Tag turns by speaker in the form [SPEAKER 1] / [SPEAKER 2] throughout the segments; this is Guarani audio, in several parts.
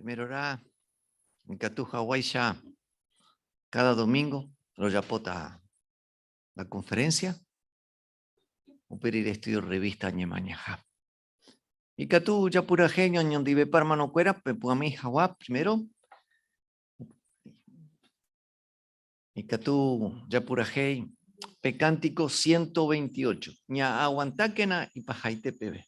[SPEAKER 1] Primerorã ikatu haguáicha káda domingo rojapóta la conferencia, upe rire estudio revista Ñemañaha. Ikatu japurahéi ñoñondivepa hermanokuéra pepu'ãmi hag̃ua primero. Ikatu japurahéi pe cántico 128. Ña'aguantákena ipahaite peve.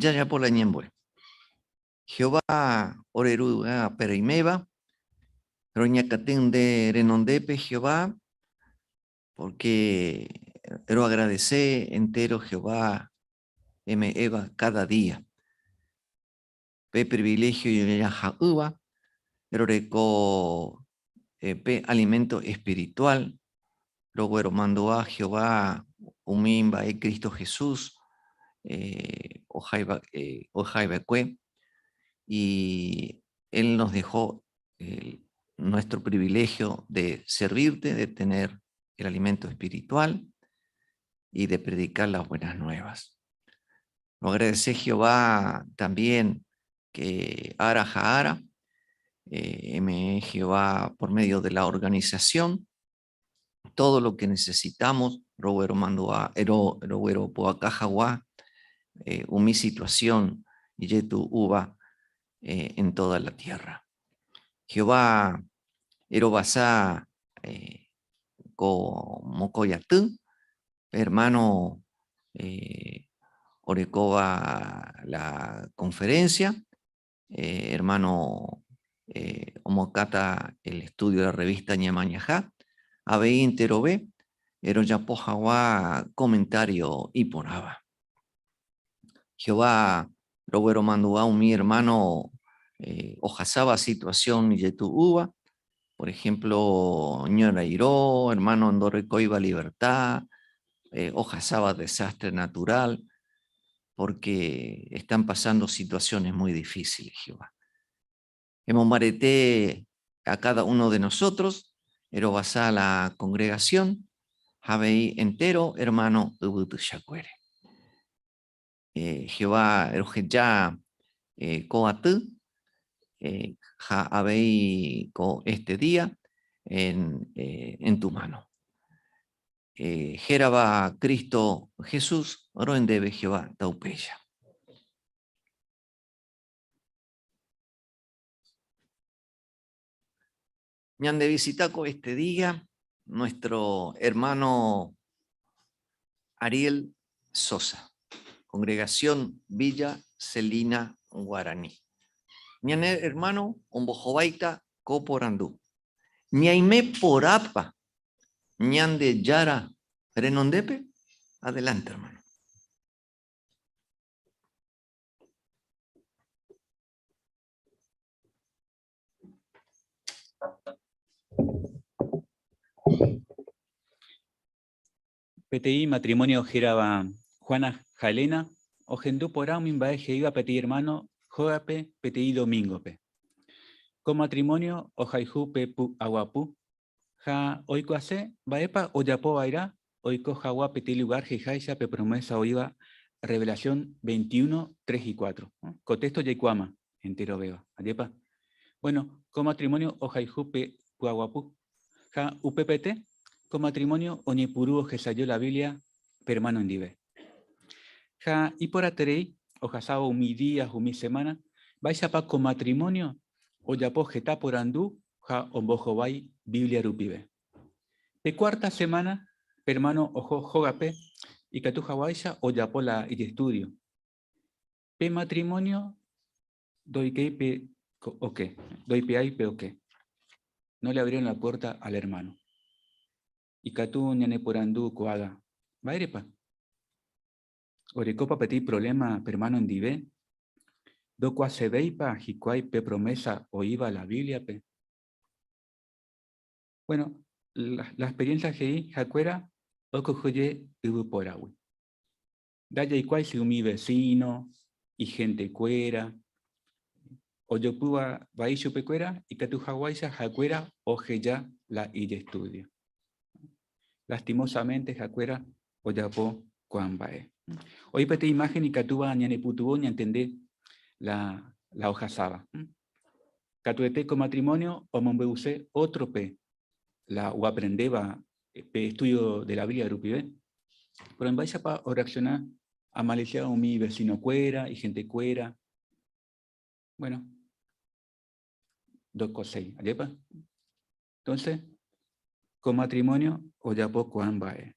[SPEAKER 1] Jajapo la ñembo'e. Jehová ore Ru yvágape reiméva, roñakãty nde renondépe Jehová, pórke roagradese entéro Jehová eme'ẽva káda día. Pe priviléhio jajaha'ỹva roreko pe aliménto espirituál, rogueromandu'a Jehová umi mba'e Cristo Jesús ohaiva'ekue y Él nos dejó nuestro privilegio de servirte, de tener el alimento espiritual y de predicar las buenas nuevas. Lo agradece Jehová también que ara ha ara, eh, Jehová por medio de la organización, todo lo que necesitamos, roguero mandu'a, ero, roguero poakajagua, eh, umi situación ijetu'úva eh, en toda la tierra. Jehová erovasa eh, ko mokõi aty, pe hermano orekóva la conferencia, hermano omoakãta el estudio de la revista Ñemañaha, avei enterove rojapo hag̃ua comentario iporãva. Jehová rogueromandu'a umi hermano ohasáva situación ijetu'úva, por ejemplo, ñorairõ, hermano ndorekóiva libertad, ohasáva desastre natural, porque están pasando situaciones muy difíciles, Jehová. Emombarete a cada uno de nosotros, erovasa la congregación, ha avei entero hermano yvy tuichakuére. Jehová roheja. Ko aty ha avei ko este día en tu mano. Hérava Cristo Jesús roendéve Jehová taupéicha. Ñande visita ko este día nuestro hermano Ariel Sosa, congregación Villa Celina Guaraní. Ñane hermano ombohováita ko porandu. Ñaime porãpa Ñandejára renondépe? Adelante, hermano.
[SPEAKER 2] Peteĩ matrimonio hérava Juana ha Elena ohendu porã umi mba'e he'íva peteĩ ermáno hógape peteĩ domíngope. Ko matrimonio ohayhu pe py'aguapy ha oikuaase mba'épa ojapo va'erã oiko hag̃ua peteĩ lugár he'iháicha pe promésa oĩva Revelación 21, 3 y 4. Ko téxto jaikuaáma enterovéva, ajépa? Bueno, ko matrimonio ohayhu pe py'aguapy Ha upepete, ko matrimonio oñepyrũ ohesajo la Biblia pe ermáno ndive. Ha iporãterei ohasávo umi día ha umi semána, mba'éichapa ko matrimonio ojapo heta porandu ha ombohovái Biblia rupive. Pe cuarta semána, pe ermáno oho hógape ikatu haguãicha ojapo la ijestúdio. Pe matrimonio Ndoikéi pe oke, ndoipe'ái pe oke. No le abrieron la puerta al hermano. Ikatu ñaneporandu ko'ágã, Mba'érepa? Orekópa peteĩ problema pe hermano ndive? Ndokuaasevéipa hikuái pe promesa oĩva la Bíbliape? Bueno, la experiencia he'i ha'ekuéra okyhyje yvypóragui. Ndajaikuaái si umi vecino, ihentekuéra, ojopýva vai chupekuéra ikatu haguáicha ha'ekuéra oheja la ijestudio. Lastimosamente ha'ekuéra ojapo ko'ã mba'e. Oĩ peteĩ imagen ikatúva ñanepytyvõ ñantende la, la ohasáva. Katuete ko matrimonio omombe'use ótrope la oaprendéva pe estudio de la Biblia rupive. Pero mba'éichapa orreacciona amalisia umi vecinokuéra, ihentekuéra? Bueno, ndoikoséi, ajépa? Entonces, ko matrimonio ojapo ko'ã mba'e.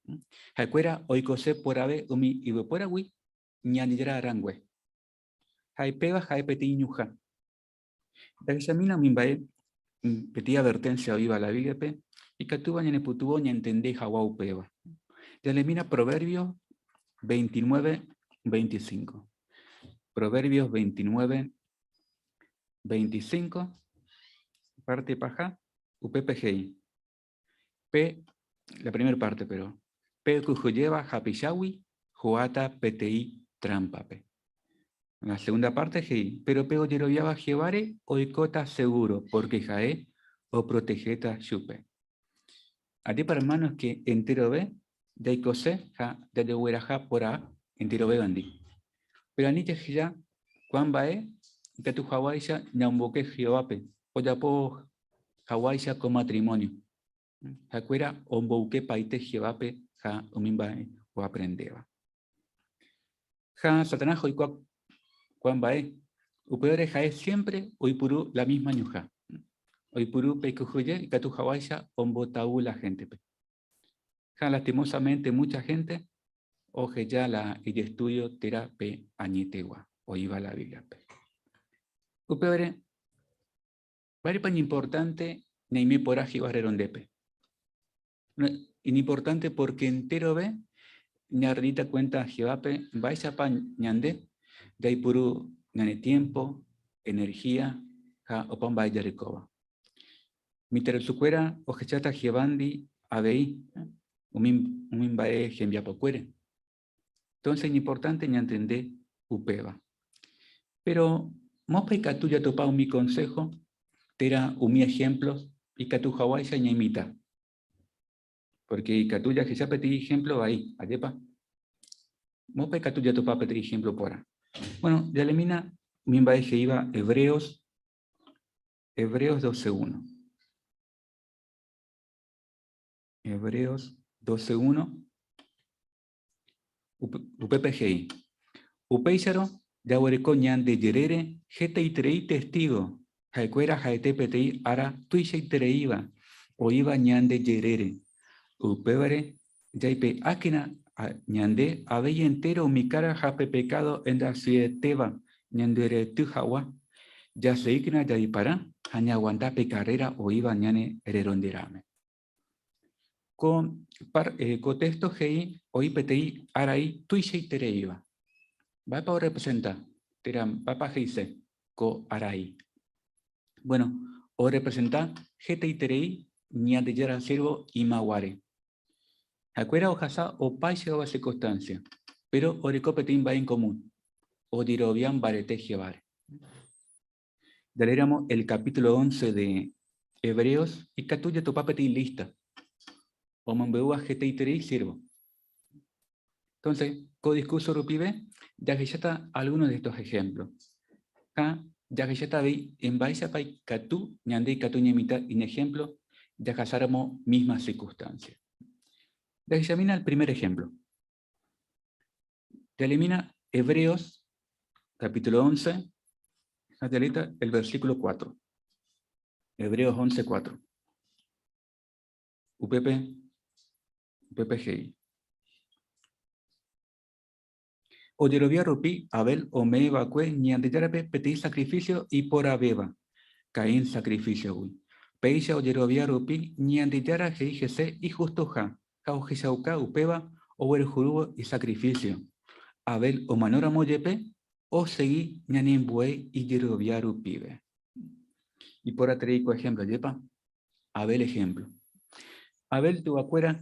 [SPEAKER 2] Ha'ekuéra oikose porãve umi yvypóragui Ñandejára rangue. Ha ipéva ha'e peteĩ ñuhã. Jahechamína umi mba'e peteĩ advertencia oĩva la Bíbliape ikatúva ñanepytyvõ ñantende hag̃ua upéva. Jaleemína Proverbios 29, 25. Proverbios 29, 25, parte paha, upépe he'i. Pe, la primera parte, pero, pe okyhyjéva hapichágui ho'áta peteĩ trámpape. La segunda parte he'i, pero pe ojeroviáva Jehováre oikóta seguro, porque ha'e oprotehéta chupe. Ajépa hermanos que enterove jaikose ha jajogueraha porã enterovévandi. Pero ani jaheja ko'ã mba'e ikatu haguáicha ñamboyke Jehovápe, ojapo haguáicha ko matrimonio. Ha'ekuéra omboyke paite Jehovápe ha umi mba'e oaprendéva. Ha Satanás oikuaa ko'ã mba'e, upévare ha'e siempre oipuru la misma ñuhã. Oipuru pe kyhyje ikatu haguáicha ombotavy la héntepe. Ha lastimosamente mucha gente oheja la ijestudio térã pe añetegua oĩva la Bíbliape. Upévare, mba'érepa iñimportánte ñaime porã Jehová rerondépe? Iñimportánte porque enterove ñarredíta cuenta Jehovápe mba'éichapa ñande jaipuru ñane tiempo, energía ha opa mba'e jarekóva. Mitãrusukuéra ohecháta Jehovándi avei umi umi mba'e hembiapokuére. Entonces iñimportánte ñantende upéva. Pero moõpa ikatu jatopa umi consejo térã umi ejemplos ikatu haguáicha ñaimita? Porque ikatu jahecha peteĩ ejemplo vai, ajépa? Moõpa ikatu jatopa peteĩ ejemplo porã? Bueno, jalemína. Umi mba'e he'íva Hebreos, Hebreos 12.1. Hebreos 12.1. Upépe he'i, Upéicharõ jaguereko ñande jerére hetaiterei testígo, ha'ekuéra ha'ete peteĩ ára tuichaitereíva oĩva ñande jerére. Upévare jaipe'ákena ñande avei entéro umi kára ha pe pekádo endasyetéva ñanderety hag̃ua, jaseíkena jadipara ha ñaaguanta pe karréra oĩva ñane renonderãme. Ko, par, eh, ko texto he'i oĩ peteĩ arai tuichaitereíva. Mba'épa orepresenta? Térã mba'épa he'ise ko arai? Bueno, orepresenta hetaiterei Ñandejára siervo ymaguare. Ha'ekuéra ohasa opaichagua circunstancia, péro oreko peteĩ mba'e en común, ojerovia mbarete Jehováre. Jaleéramo el capítulo 11 de Hebreos, ikatu jatopa peteĩ lista omombe'úva hetaiterei siervo. Entonces, ko discurso rupive jahecháta algunos de estos ejemplos. Ha jahecháta avei mba'éichapa ikatu ñande ikatu ñaimita iñejemplo jahasáramo misma circunstancia. Jahechamína el primer ejemplo. Jaleemína Hebreos capítulo 11, jaleíta el versículo 4. Hebreos 11, 4. Upépe, upépe he'i. Ojerovia rupi Abel ome'ẽ va'ekue Ñandejárape peteĩ sacrificio iporãvéva, Caín sacrificio-gui. Péicha ojerovia rupi Ñandejára he'i hese ihustoha ha ohechauka upéva oguerojurúvo isakrifísio. Abel omanóramo jepe, osegi ñanembue ijerovia rupive. Iporãterei ko ehémplo, ajépa? Abel ehémplo. Abel tuvakuéra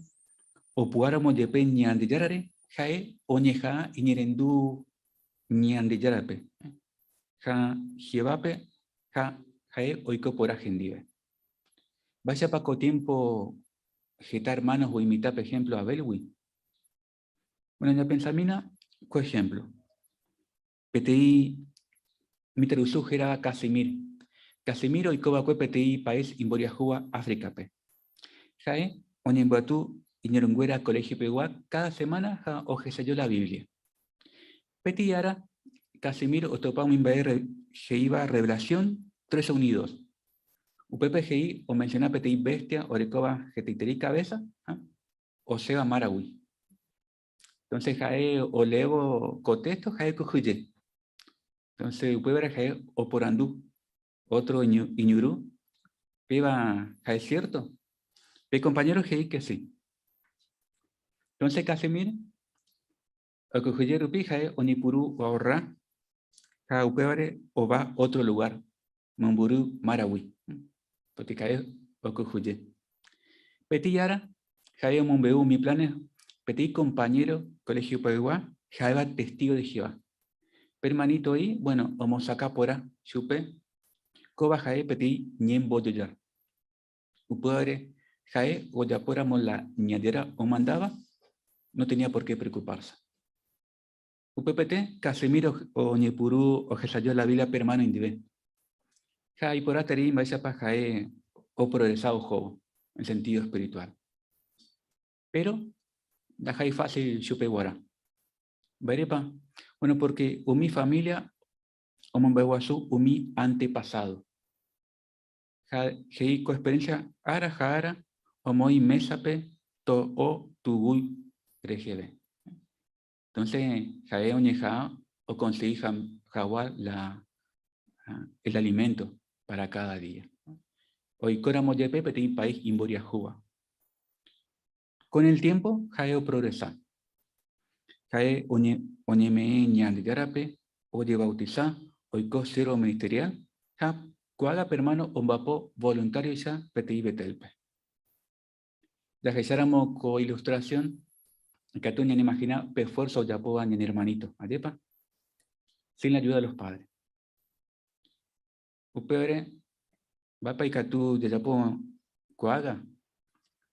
[SPEAKER 2] opu'ãramo jepe Ñandejárare, ha'e oñeha'ã iñe'ẽrendu Ñandejárape ha Jehovápe ha ha'e oiko porã hendive. Mba'éichapa ko tiémpo heta hermanos oimita pe ejemplo Abel-gui? Bueno, ñapensamína ko ejemplo. Peteĩ mitãrusu hérava Casimir. Casimir oiko va'ekue peteĩ país imboriahúva Áfricape. Ha'e oñembyaty iñirũnguéra colegio-pegua káda semana ha ohesajo la Biblia. Peteĩ ára, Casimir otopa umi mba'e he'íva Revelación 3 Unidos. Upépe he'i omenciona peteĩ bestia orekóva hetaiterei cabeza ha osẽva máragui. Entonces ha'e oleévo ko texto ha'e kyhyje. Entonces upévare ha'e oporandu otro iñirũ, péva ha'e cierto? Pe compañero he'i que sí. Entonces Casimir okyhyje rupi ha'e oñepyrũ oahorra ha upévare ova otro lugar mombyry máragui, pórke ha'e okyhyje. Peteĩ ára ha'e omombe'u umi planes peteĩ kompañéro koléhiopeygua ha'éva testígo de Jehová. Pe ermanito oĩ, bueno, omosakã porã chupe, kóva ha'e peteĩ ñembojoja. Upévare ha'e ojapóramo la Ñandejára omandáva, no tenía por qué preocuparse. Upepete, Casimiro oñepyrũ ohesajo la Biblia pe ermáno ndive. Ha iporãterei mba'éichapa ha'e oprogresa ohóvo en sentido espiritual. Péro ndaha'éi fásil chupe guarã. Mba'érepa? Bueno, pórke umi família omomba'eguasu umi antepasádo. Ha he'i ko experiencia ára ha ára omoĩ mésape to'o tuguy reheve. Entonces ha'e oñeha'ã okonsegi hag̃ua la el alimento para cada día. Oikóramo jepe peteĩ país imboriahúva. Con el tiempo ha'e oprogresa. Ha'e oñeme'ẽ Ñandejárape, ojebautisa, oiko siervo ministerial ha ko'ág̃a pe hermano omba'apo voluntarioicha peteĩ Betelpe. Jahecháramo ko ilustrasión, ikatu ñañeimagina pe esfuerzo ojapóva ñane hermanito, ajépa? Sin la ayuda de los padres. Upévare, mba'épa ikatu jajapo ko'ág̃a?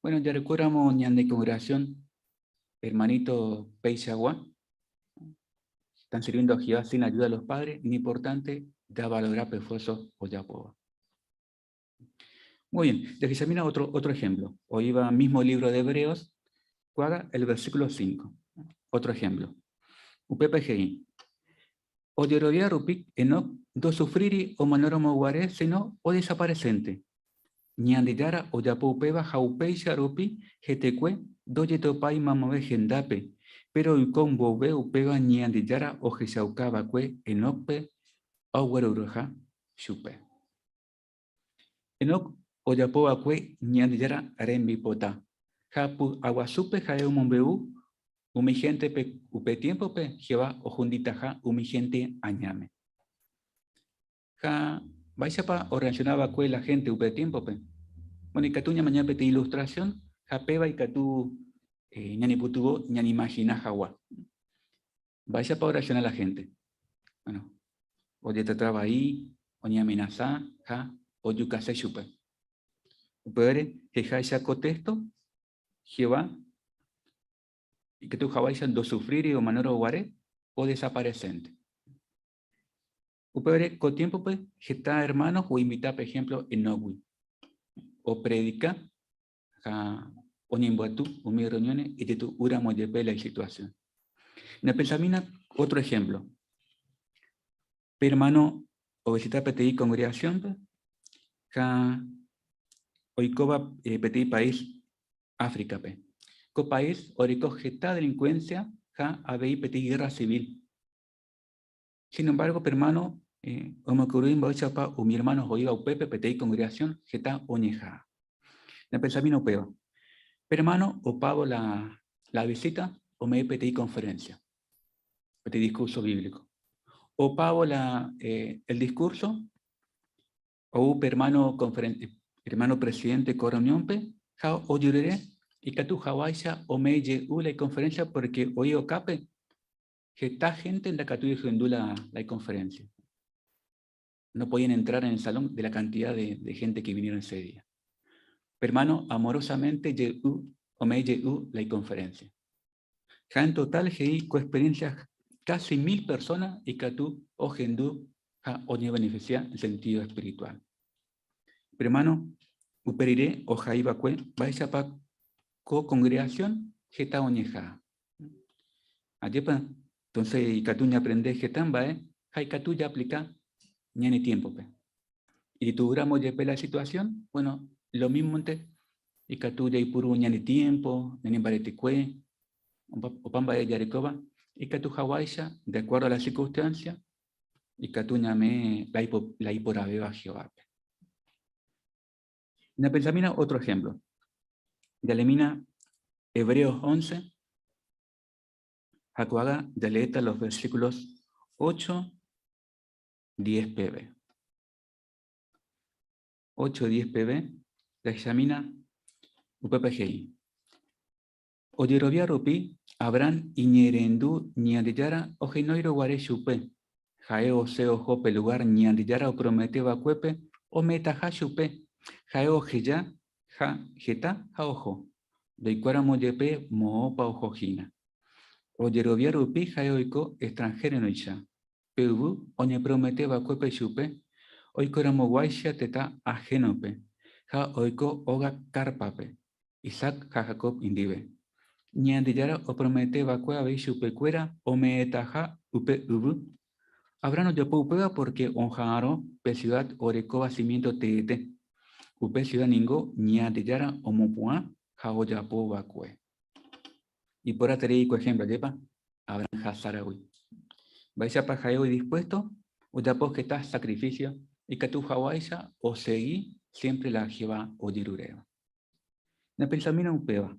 [SPEAKER 2] Bueno, jarekóramo ñane congregación hermanito peichagua, Están sirviendo a Jehová sin ayuda de los padres, iñimportante javalora pe esfuerzo ojapóva. Muy bien, jahechamína otro, otro ejemplo. Oĩva mismo libro de Hebreos, ko'ág̃a el versículo 5. Otro ejemplo. Upépe he'i, Ojerovia rupi Enoc ndosufríri omanóramo guare, sino odesaparesénte. Ñandejára ojapo upéva ha upéicha rupi hetekue ndojetopái mamove hendápe, péro oiko mboyve upéva Ñandejára ohechauka va'ekue Enócpe ogueroryha chupe. Enoc ojapo va'ekue Ñandejára rembipota, ha py'aguasúpe ha'e omombe'u umi héntepe upe tiémpope Jehová ohunditaha umi hénte añáme. Ha mba'éichapa orreaksiona va'ekue la hénte upe tiémpope? Bueno, ikatu ñamaña peteĩ ilustrasión ha péva ikatu ñanepytyvõ ñañeimahina hag̃ua. Mba'éichapa orreaksiona la hénte? Bueno, ojetrata vai, oñeamenasa ha ojukase chupe. Upévare, he'iháicha ko téxto, Jehová ikatu haguáicha ndosufríri omanórõ guare odesaparesénte. Upévare, ko tiémpope heta ermáno oinvita pe ehémplo Enócgui. Opredika ha oñembyaty umi rreunióne ijetu'úramo jepe la isituasión. Ñapensamína ótro ehémplo. Pe ermáno ovisita peteĩ kongregasiónpe ha oikóva peteĩ país Áfricape. Ko país oreko heta delinkuénsia ha avei peteĩ gérra sivíl. Sin embargo, pe hermano omokyre'ỹ mba'éichapa umi hermano oĩva upépe peteĩ congregación heta oñeha'ã. Ñapensamína upéva. Pe hermano opávo la, la visita ome'ẽ peteĩ conferencia, peteĩ discurso bíblico. Opávo la, el discurso, ou pe hermano, hermano presidente ko reunión-pe ha ojerure ikatu haguáicha ome'ẽ jey la iconferencia porque oĩ okápe Heta hénte ndakatúi ohendu la iconferencia. No podían entrar en el salón de la cantidad de, de gente que vinieron ese día. Pe hermano amorosamente jey'u, ome'ẽ jey'u la iconferencia. Ha en total he'i ko experiencia casi mil personas ikatu ohendu ha oñebeneficia en sentido espiritual. Pe hermano upe rire ohai va'ekue mba'éichapa ko congregación heta oñeha'a. Ajépa? Entonces ikatu ñaaprende heta mba'e ha ikatu jaaplika ñane tiémpope. Ijetu'úramo jepe la situasión, bueno, lomímonte ikatu jaipuru ñane tiémpo, ñane mbaretekue, opa mba'e jarekóva, ikatu haguáicha, de acuerdo a la circunstancia, ikatu ñame'ẽ la iporãvéva Jehovápe. Ñapensamína otro ejemplo. Jaleemína Hebreos 11, ha ko'ág̃a jaleéta los versículos 8, 10 peve. 8, 10 peve, jahechamína upépe he'i. Ojerovia rupi, Abraham iñe'ẽrendu Ñandejára ohenóirõ guare chupe. Ha'e osẽ oho pe lugár Ñandejára opromete va'ekuépe ome'ẽtaha chupe. Ha'e oheja ha heta ha oho, ndoikuáramo jepe moõpa oho hína. Ojerovia rupi ha'e oiko extranhéroicha, pe yvy oñepromete va'ekuépe chupe oikoramoguáicha tetã ahénope ha oiko óga kárpape. Isaac ha Jacob ndive. Ñandejára opromete va'ekue avei chupekuéra ome'ẽtaha upe yvy. Abraham ojapo upéva pórke oha'arõ pe siuda orekóva simiénto teete. Upe siuda ningo Ñandejára omopu'ã ha ojapo va'ekue. Iporãterei ko ehémplo, ajépa? Abraham ha Sáragui. Mba'éichapa ha'e oĩ dispuésto ojapo heta sakrifísio ikatu haguáicha osegi siémpre la Jehová ojeruréva? Ñapensamína upéva.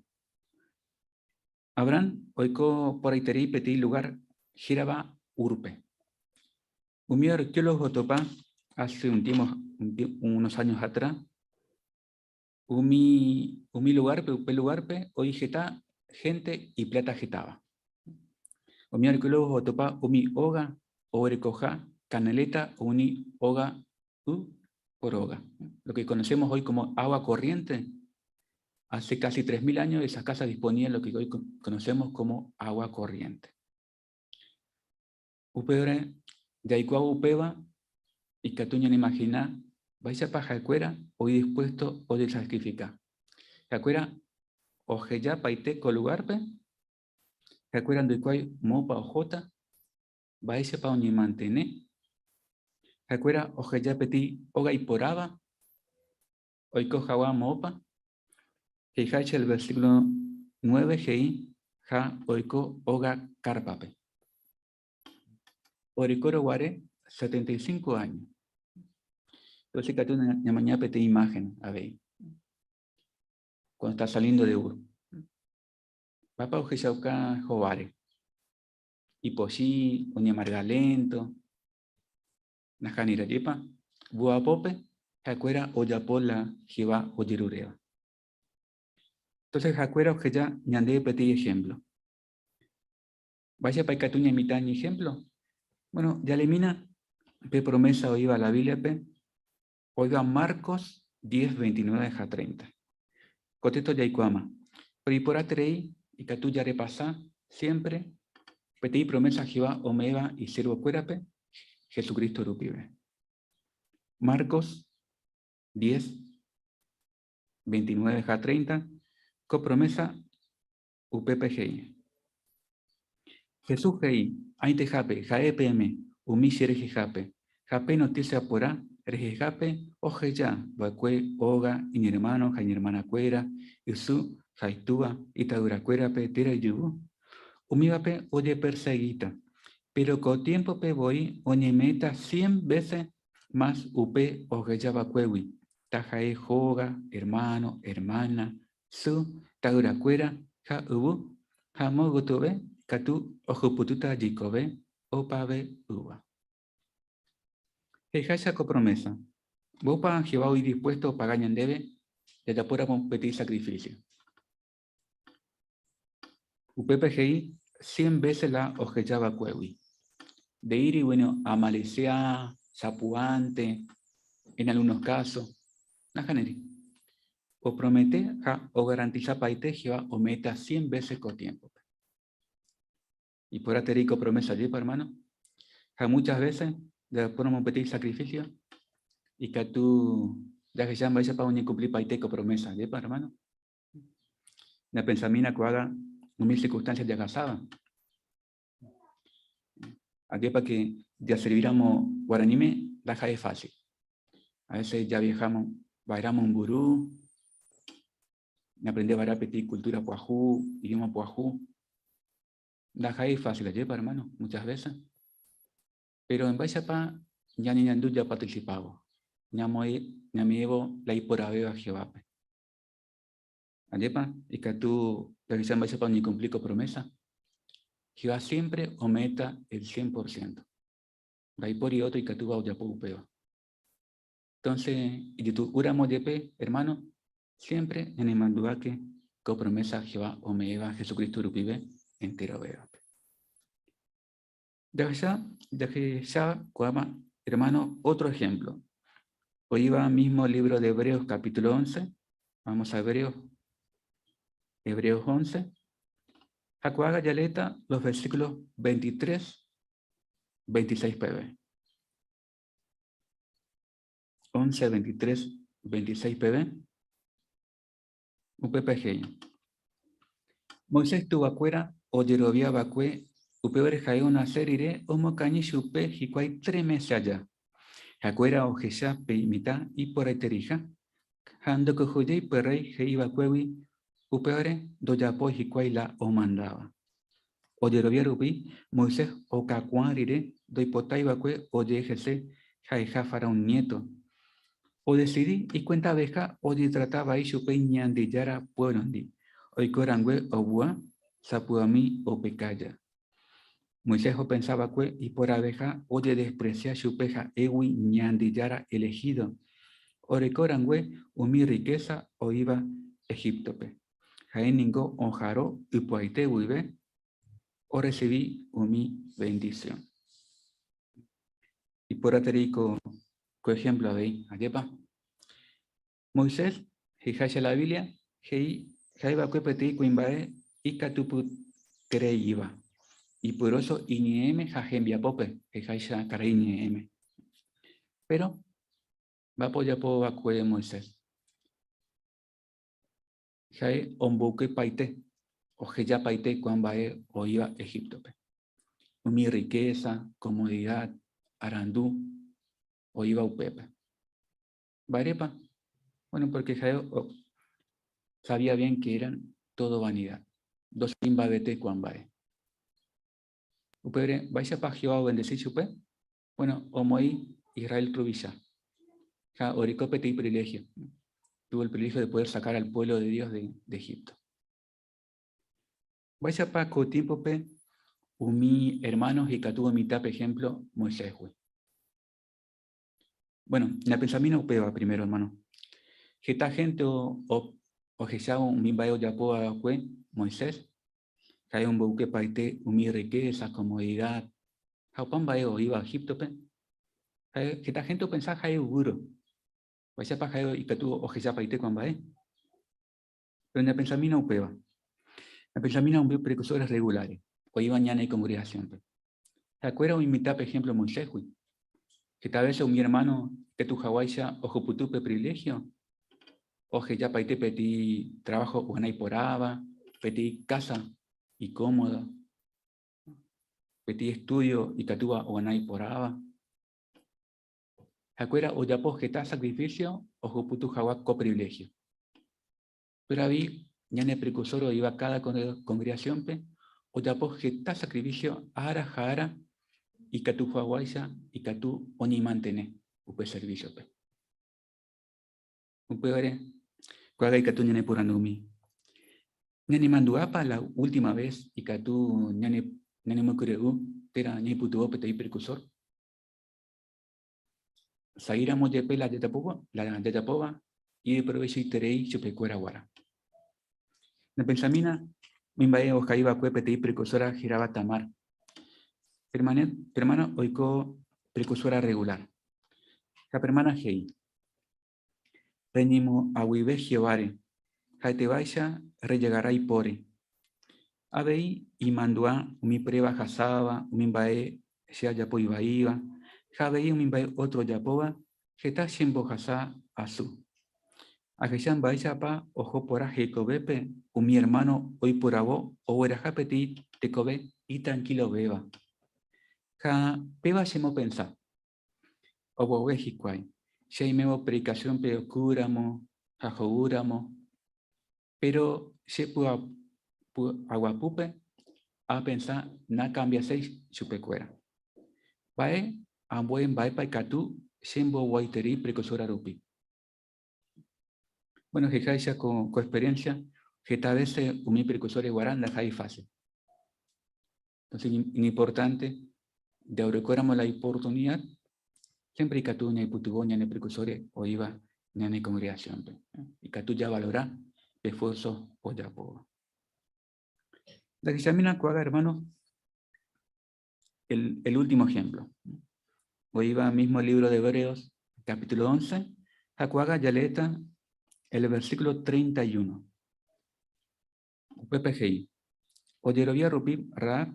[SPEAKER 2] Abraham oiko porãiterei peteĩ lugár hérava Úrpe. Umi arqueólogo otopa hace un tiempo, unos años atrás, umi, umi lugárpe, upe lugárpe oĩ heta hénte ipláta hetáva. Umi arqueólogo otopa umi óga oguerekoha kanaléta umi óga y por óga. Lo que conocemos hoy como agua corriente, hace casi 3.000 años esas casas disponían lo que hoy conocemos como agua corriente. Upévare jaikuaávo upéva ikatu ñaneimagina mba'éichapa ha'ekuéra oĩ dispuesto ojesakrifika. Ha'ekuéra oheja paite ko lugárpe, ha'ekuéra ndoikuái moõpa ohóta, mba'éichapa oñemantene, ha'ekuéra oheja peteĩ óga iporãva oiko hag̃ua moõpa. He'iháicha el versículo 9 he'i ha oiko óga kárpape. Orekórõ guare 75 áño. Entonces ikatu ñamaña peteĩ imagen avei. Cuando está saliendo de Ur. Papa ohechauka hováre. Ipochy, oñemarga lento. Nahániri ajépa, vy'apópe ha'ekuéra ojapo la Jehová ojeruréva. Entonces ha'ekuéra oheja ñandéve peteĩ ejemplo. Mba'éichapa ikatu ñaimita iñejemplo? Bueno, jaleemína pe promesa oĩva la Bíbliape, oĩva Marcos 10, 29 ha 30. Ko texto jaikuaáma. Péro iporãterei ikatu jarepasa siémpre peteĩ promesa Jehová ome'ẽva isiervokuérape Jesucristo rupive. Marcos 10, 29 ha 30, ko promesa upépe he'i. Jesús he'i, Añetehápe, ha'e peẽme umi che rehehápe, ha pe notísia porã rehehápe oheja va'ekue óga iñermáno ha iñermanakuéra, isy ha itúva, ita'yrakuérape térã ijyvy. Umívape ojepersegíta. Péro ko tiémpope voi oñeme'ẽta cien vése mas upe oheja va'ekuégui, taha'e hóga, ermáno, ermána, sy, ta'yrakuéra ha yvy, ha amo gotyove katu ohupytýta jeikove opave'ỹva. He'iháicha ko promésa, Mboýpa Jehová oĩ dispuésto opaga ñandéve jajapóramo peteĩ sakrifísio? Upépe he'i cien vése la oheja va'ekuégui. Nde'íri bueno amalisia, sapu'ánte, en algunos casos. Nahániri. Opromete ha ogarantisapaite Jehová ome'ẽta cien vése ko tiémpope. Iporãterei ko promesa ajépa, hermano? Ha muchas veces jajapóramo peteĩ sacrificio, ikatu jahecha mba'éichapa oñekumplipaite ko promesa ajépa, hermano? Ñapensamína ko'ág̃a umi circunstancia jahasáva. Ajépa que jaservíramo guaraníme ndaha'e fácil. A veces javiajamo va'erã mombyry, ñaaprende va'erã peteĩ cultura pyahu, idioma pyahu. Ndaha'éi fácil, ajépa hermano, muchas veces. Péro mba'éichapa ñañeñandu japarticipávo, ñame'ẽvo la iporãvéva Jehovápe? Ajépa ikatu jahecha mba'éichapa oñekumpli ko promésa? Jehová siémpre ome'ẽta el cien por siénto. Ndaipóri ótro ikatúva ojapo upéva. Entónse ijetu'úramo jepe, ermáno, siémpre ñanemandu'áke ko promésa Jehová ome'ẽva Jesucristo rupive enterovévape. Jahecha, jahecha ko'ág̃a, ermáno, ótro ehémplo. Oĩva mísmo lívro de Hebreos capítulo 11. Vamos a Hebreos, Hebreos 11. Ha ko'ág̃a jaleéta los versículos 23, 26 peve. 11, 23, 26 peve. Upépe he'i, Moisés tuvakuéra ojerovia va'ekue upévare ha'e onase rire omokañy chupe hikuái tres mése aja. Ha'ekuéra ohecha pe imitã iporãitereiha ha ndokyhyjéi pe rréi he'i va'ekuégui, upévare ndojapói hikuái la omandáva. Ojerovia rupi, Moisés okakuaa rire ndoipotái va'ekue oje'e hese ha'eha Faraón niéto. Odesidi ikuentaveha ojetrata vai chupe Ñandejára puévlondi, oiko rangue ovy'a sapy'ami opekaja. Moisés opensa va'ekue iporãveha ojedespresia chupe ha'égui Ñandejára elehído, oreko rangue umi rrikésa oĩva Egíptope. Ha'e ningo oha'arõ ypy'aite guive orresivi umi vendisión. Iporãterei ko ehémplo avei, ajépa? Moisés, he'iháicha la Biblia, he'i ha'e va'ekue peteĩ kuimba'e ikatupytereíva. Ipoderoso iñe'ẽme ha hembiapópe, he'iháicha karai ñe'ẽme. Péro, mba'épa ojapo va'ekue Moisés? Ha'e omboykepaite, ohejapaite ko'ã mba'e oĩva Egíptope. Umi rrikésa, komodida, arandu oĩva upépe. Mba'érepa? Bueno, porque ha'e sabía bien que eran todo vanidad. Ndosẽi mba'evete ko'ã mba'e. Upévare, mba'éichapa Jehová ovendesi chupe? Bueno, omoĩ Israel ruvicha. Ha oreko peteĩ privilegio. Tuvo el privilegio de poder sacar al pueblo de Dios de, de Egipto. Mba'éichapa ko tiémpope umi hermanos ikatu oimita pe ejemplo Moisésgui? Bueno, ñapensamína upéva primero, hermano. Heta gente ohechávo umi mba'e ojapo va'ekue Moisés, ha'e omboykepaite umi riqueza, comodidad, ha opa mba'e oĩva Egíptope, ha'e heta gente opensa ha'e yvýro. Mba'éichapa ha'e ikatu ohechapaite ko'ã mba'e? Péro ñapensamína upéva. Ñapensamína umi precursores regulares oĩva ñane congregación-pe. Ha'ekuéra oimita pe ejemplo Moisésgui. Heta vése umi ermáno ikatu haguáicha ohupyty pe priviléhio, ohejapaite peteĩ traváho ogana iporãva, peteĩ kása ikómoda, peteĩ estúdio ikatúva ogana iporãva. Ha'ekuéra ojapo heta sakrifísio ohupyty hag̃ua ko priviléhio. Péro avei ñane prekursór oĩva káda kongregasiónpe ojapo heta sakrifísio ára ha ára ikatu hag̃uáicha ikatu oñemantene upe servísiope. Upévare, ko'ág̃a ikatu ñaneporandumi, Ñanemandu'ápa la última ves ikatu ñanemokyre'ỹ térã ñaipytyvõ peteĩ prekursór? Sa'íramo jepe la jajapóva ideprovechoiterei chupekuéra guarã. Ñapensamína umi mba'e ohai va'ekue peteĩ prekursóra hérava Tamar. Pe ermána oiko prekursóra rregulár. Ha pe ermána he'i, Reñemoag̃uive Jehováre, ha'etévaicha rejagarra ipóre. Avei imandu'a umi pruéva ahasáva, umi mba'e che ajapo ivaíva, ha avei umi mba'e ótro ojapóva heta chembohasa asy. Ahecha mba'éichapa oho porã hekovépe umi ermáno oiporavo ogueraha peteĩ tekove itrankilovéva. Ha péva chemopensa. Oguave hikuái, che aimévo predikasiónpe okúramo ha ho'úramo, péro che py'aguapýpe apensa nakambiaséi chupekuéra. Mba'e ambue mba'épa ikatu chemboguaiterei precursora rupi? Bueno, he'iháicha ko experiencia, heta vése umi precursores guarã ndaha'éi fácil. Entonces, iñimportante jaguerekóramo la oportunidad, siempre ikatu ñaipytyvõ ñane precursores oĩva ñane congregación-pe. Ikatu javalora pe esfuerzo ojapóva. Jahechamína ko'ág̃a, hermano, el, el último ejemplo. Oĩva mismo libro de Hebreos, capítulo 11, ha ko'ág̃a jaleéta el versículo 31. Upépe he'i, Ojerovia rupi Rahab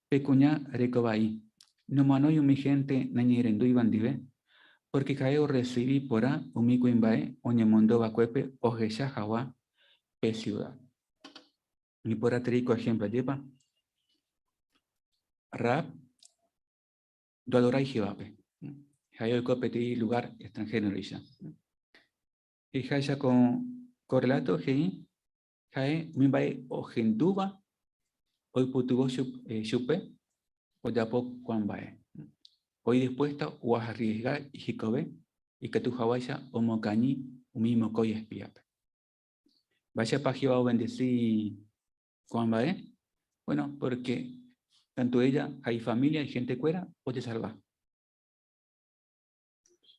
[SPEAKER 2] pe kuña reko vai, nomanói umi hénte naiñe'ẽrendúiva ndive, pórke ha'e orresivi porã umi kuimba'e oñemondo va'ekuépe ohecha hag̃ua pe siuda. Iporãterei ko ehémplo, ajépa? Rahab ndoadorái Jehovápe. Ha'e oiko peteĩ lugár extranhéroicha. He'iháicha ko rreláto he'i Ha'e umi mba'e ohendúva oipytyvõ chupe ojapo ko'ã mba'e. Oĩ dispuesta oarriesga hekove ikatu haguáicha omokañy umi mokõi espíape. Mba'éichapa Jehová ovendesi ko'ã mba'e? Bueno, pórke tanto ella ha ifamília, ihentekuéra ojesalva.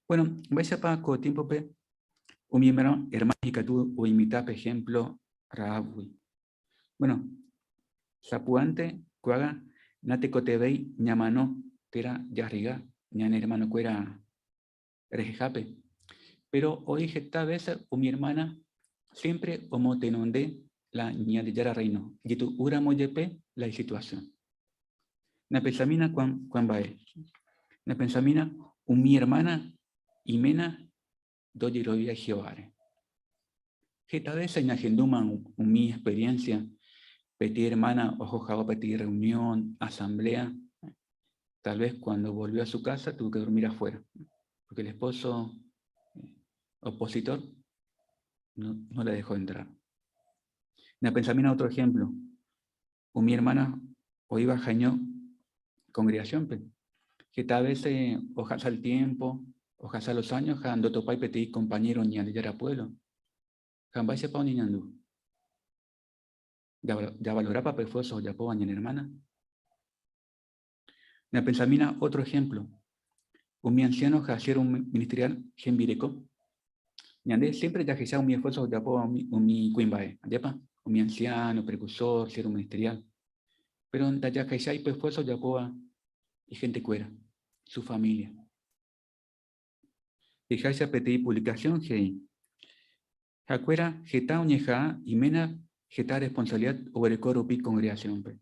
[SPEAKER 2] Bueno, mba'éichapa ko tiémpope umi hermano ikatu oimita pe ehémplo Rahábgui? Bueno, sapy'ánte ko'ág̃a natekotevẽi ñamano térã jarriga ñane ermanokuéra rehehápe. Péro oĩ heta vése umi ermána siémpre omotenonde la Ñandejára Rréino, ijetu'úramo jepe la isituasión. Ñapensamína ko'ã mba'e. Ñapensamína umi ermána iména ndojeroviái Jehováre. Heta vése ñahendúma umi experiencia peteĩ ermána oho hag̃ua peteĩ reunión, asamblea, tal vez cuando volvió a su casa tuvo que dormir afuera, porque el esposo opositor no la dejó entrar. Ñapensamína otro ejemplo. Umi ermána oĩva ha'eño congregación-pe. Heta vése ohasa el tiempo, ohasa los años ha ndotopái peteĩ compañero Ñandejára pueblo. Ha mba'éichapa oñeñandu? Javalorápa pe esfuerzo ojapóva ñane hermana? Ñapensamína otro ejemplo. Umi anciano ha siervo ministerial hembireko. Ñande siempre jahecha umi esfuerzo ojapóva umi kuimba'e, ajépa? Umi anciano, precursor, siervo ministerial. Pero ndajahechái pe esfuerzo ojapóva ihentekuéra, su familia. He'iháicha peteĩ publicación he'i, Ha'ekuéra heta oñeha'ã iména heta responsabilidad oguereko rupi congregación-pe.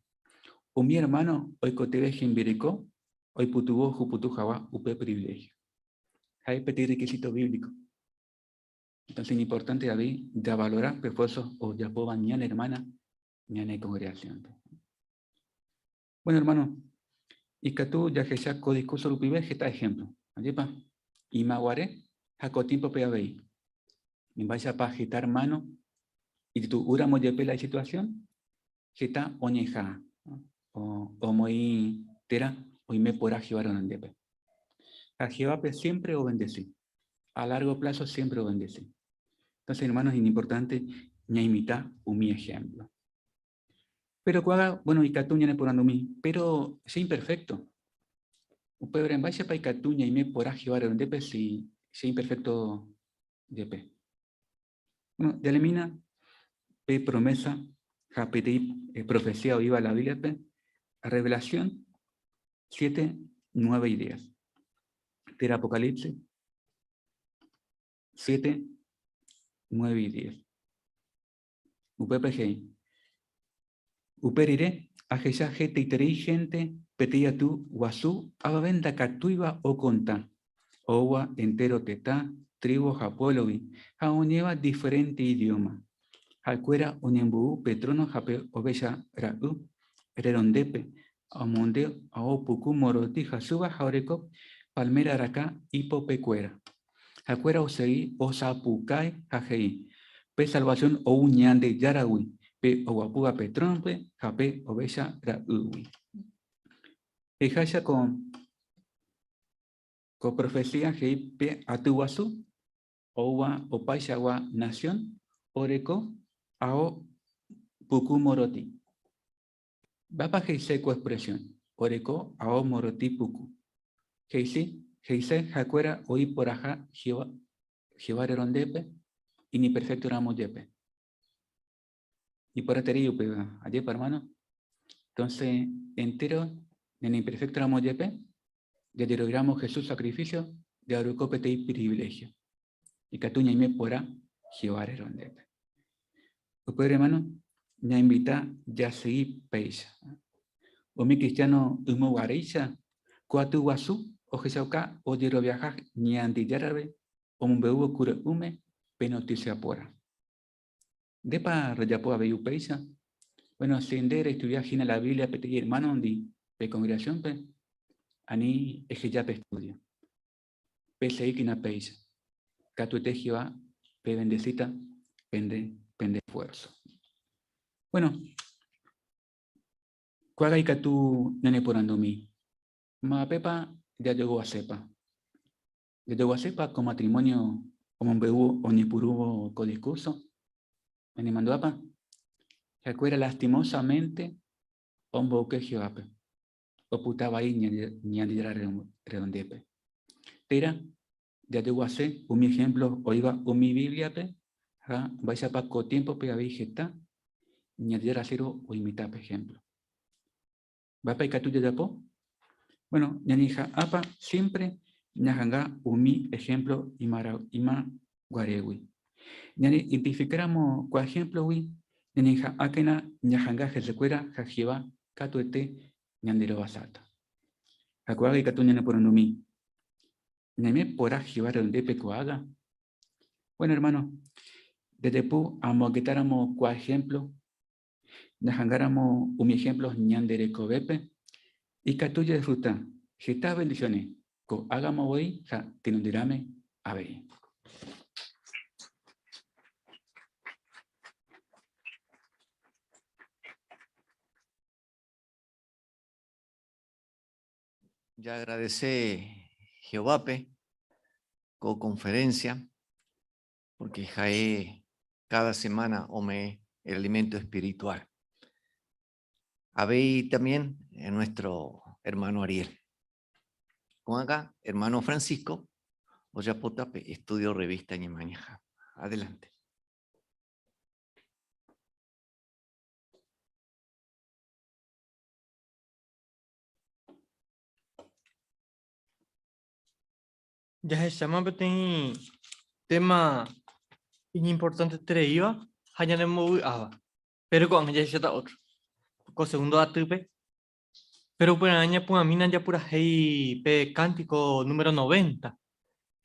[SPEAKER 2] Umi hermano oikotevẽ hembireko oipytyvõ ohuputu hag̃ua upe privilegio. Ha'e peteĩ requisito bíblico. Entonces iñimportante avei javalora pe esfuerzo ojapóva ñane hermana ñane congregación-pe. Bueno, hermano, ikatu jahecha ko discurso rupive heta ejemplo. Ajépa? Ymaguare ha ko tiempo-pe avei. Mba'éichapa heta hermano ijetu'úramo jepe la isituación, heta oñeha'ã omoĩ térã oime porã Jehová renondépe. Ha Jehovápe siempre obendeci. A largo plazo siempre obendeci. Entonces, hermanos, es importante ñaimita umi ejemplo. Pero ko'ág̃a, bueno, ikatu ñaneporandumi, péro che imperfékto. Upévare, mba'éichapa ikatu ñaime porã Jehová renondépe si che imperfékto jepe? Bueno, jalemína pe promésa ha peteĩ profesía oĩva la Bíbliape, Revelación 7, 9 y 10. Térã Apocalipsis 7, 9 y 10. Upépe he'i, Upe rire ahecha hetaiterei hénte peteĩ aty guasu avave ndakatúiva okonta, oúva entéro tetã, trívu ha puévlogui ha oñe'ẽva diferénte idióma. Ha'ekuéra oñembo'u pe tróno ha pe ovecha ra'y renondépe, omonde ao puku morotĩ hasýva ha oreko palméra rakã ipopekuéra. Ha'ekuéra osegi osapukái ha he'i, Pe salvasión ou Ñandejáragui, pe oguapýva pe trónope ha pe Ovecha Ra'ýgui. He'iháicha ko ko profesía he'i pe aty guasu oúva opaichagua nasión oreko ao puku morotĩ. Mba'épa he'ise ko expresión, oreko ao morotĩ puku? He'ise, he'ise ha'ekuéra oĩ porãha Jehová renondépe iñimperfékto ramo jepe. Iporãiterei upéva, ajépa ermáno? Entonces, entéro ñaneimperfékto ramo jepe, jajeroviáramo Jesús sakrifísio, jaguereko peteĩ priviléhio. Ikatu ñaime porã Jehová renondépe. Upévare hermano, ñainvita jasegi péicha. Umi kristiáno ymoguaréicha ko aty guasu ohechauka ojeroviaha Ñandejárare omombe'úvo kure'ỹme pe notísia porã. Ndépa rejapo avei upéicha? Bueno, si nde restudia hína la Biblia peteĩ ermánondi pe kongregasiónpe, ani eheja pe estúdio. Peseíkena péicha. Katuete Jehová pevendesíta pende pende esfuerzo. Bueno, ko'ág̃a ikatu ñaneporandumi, Mávapa jajoguasépa? Jajoguasépa ko matrimonio omombe'u oñepyrũvo ko discurso? Ñanemandu'ápa? Ha'ekuéra lastimosamente omboyke Jehovápe. opyta vai Ñandejára renondépe. Térã jajoguase umi ehémplo oĩva umi Bíbliape ha mba'éichapa ko tiémpope avei heta Ñandejára siervo oimita pe ehémplo. Mba'épa ikatu jajapo? Bueno, ñañeha'ãpa siémpre ñaha'anga umi ehémplo yma guarégui. Ñañeidentifikáramo ko ehémplogui, ñañeha'ãkena ñaha'anga hesekuéra ha Jehová katuete Ñande rovasáta. Ha ko'ág̃a ikatu ñaneporandumi, Ñaime porã Jehová renondépe ko'ág̃a? Bueno, hermano, jajapo amoagetáramo kua ejemplo, ñahangáramo umi ejemplo ñande rekovépe, ikatu jadisfruta heta bendiciones ko'ág̃ama voi ha tenonderãme avei.
[SPEAKER 1] Jaagradese Jehovápe ko conferencia, porque ha'e cada semana ome'ẽ el alimento espiritual. Avei también nuestro hermano Ariel. Ko'ág̃a, hermano Francisco ojapóta pe estudio revista Ñemañaha. Adelante.
[SPEAKER 3] Jahecháma peteĩ téma iñimportantetereíva ha ñanembovy'áva, péro ko'ág̃a jahecháta ótro ko segundo atýpe. Péro uperã ñapu'ãmína japurahéi pe kántiko número 90,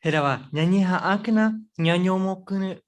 [SPEAKER 3] hérava Ñañeha'ãkena ñañomokyre'ỹ.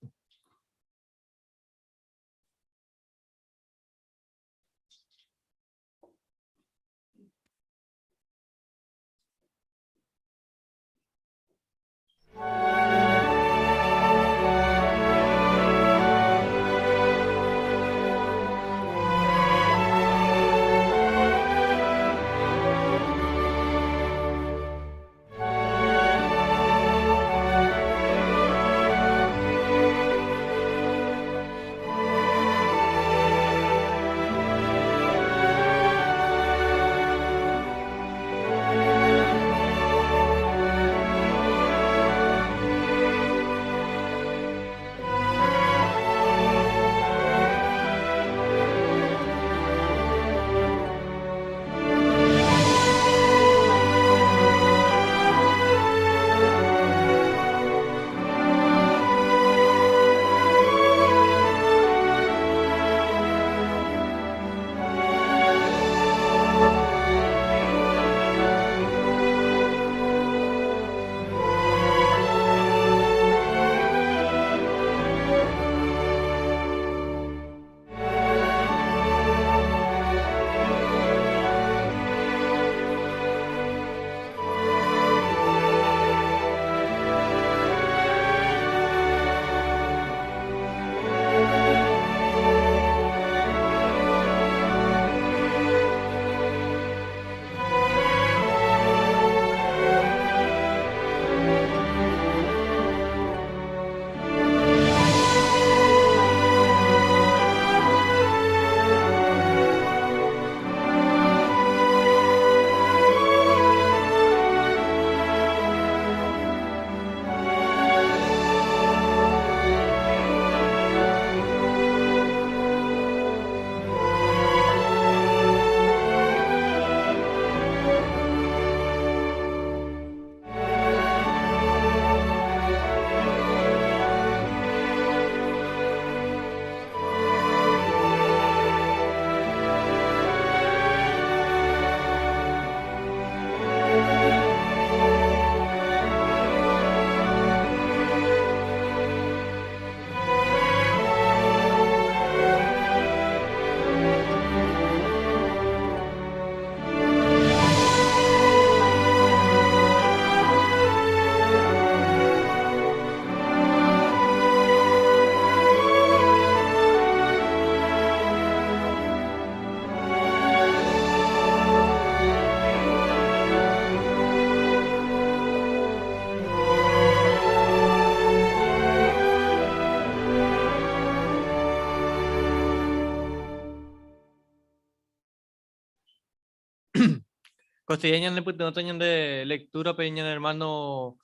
[SPEAKER 3] Kostedia ñanepytyvõta ñande lectura-pe ñane hermano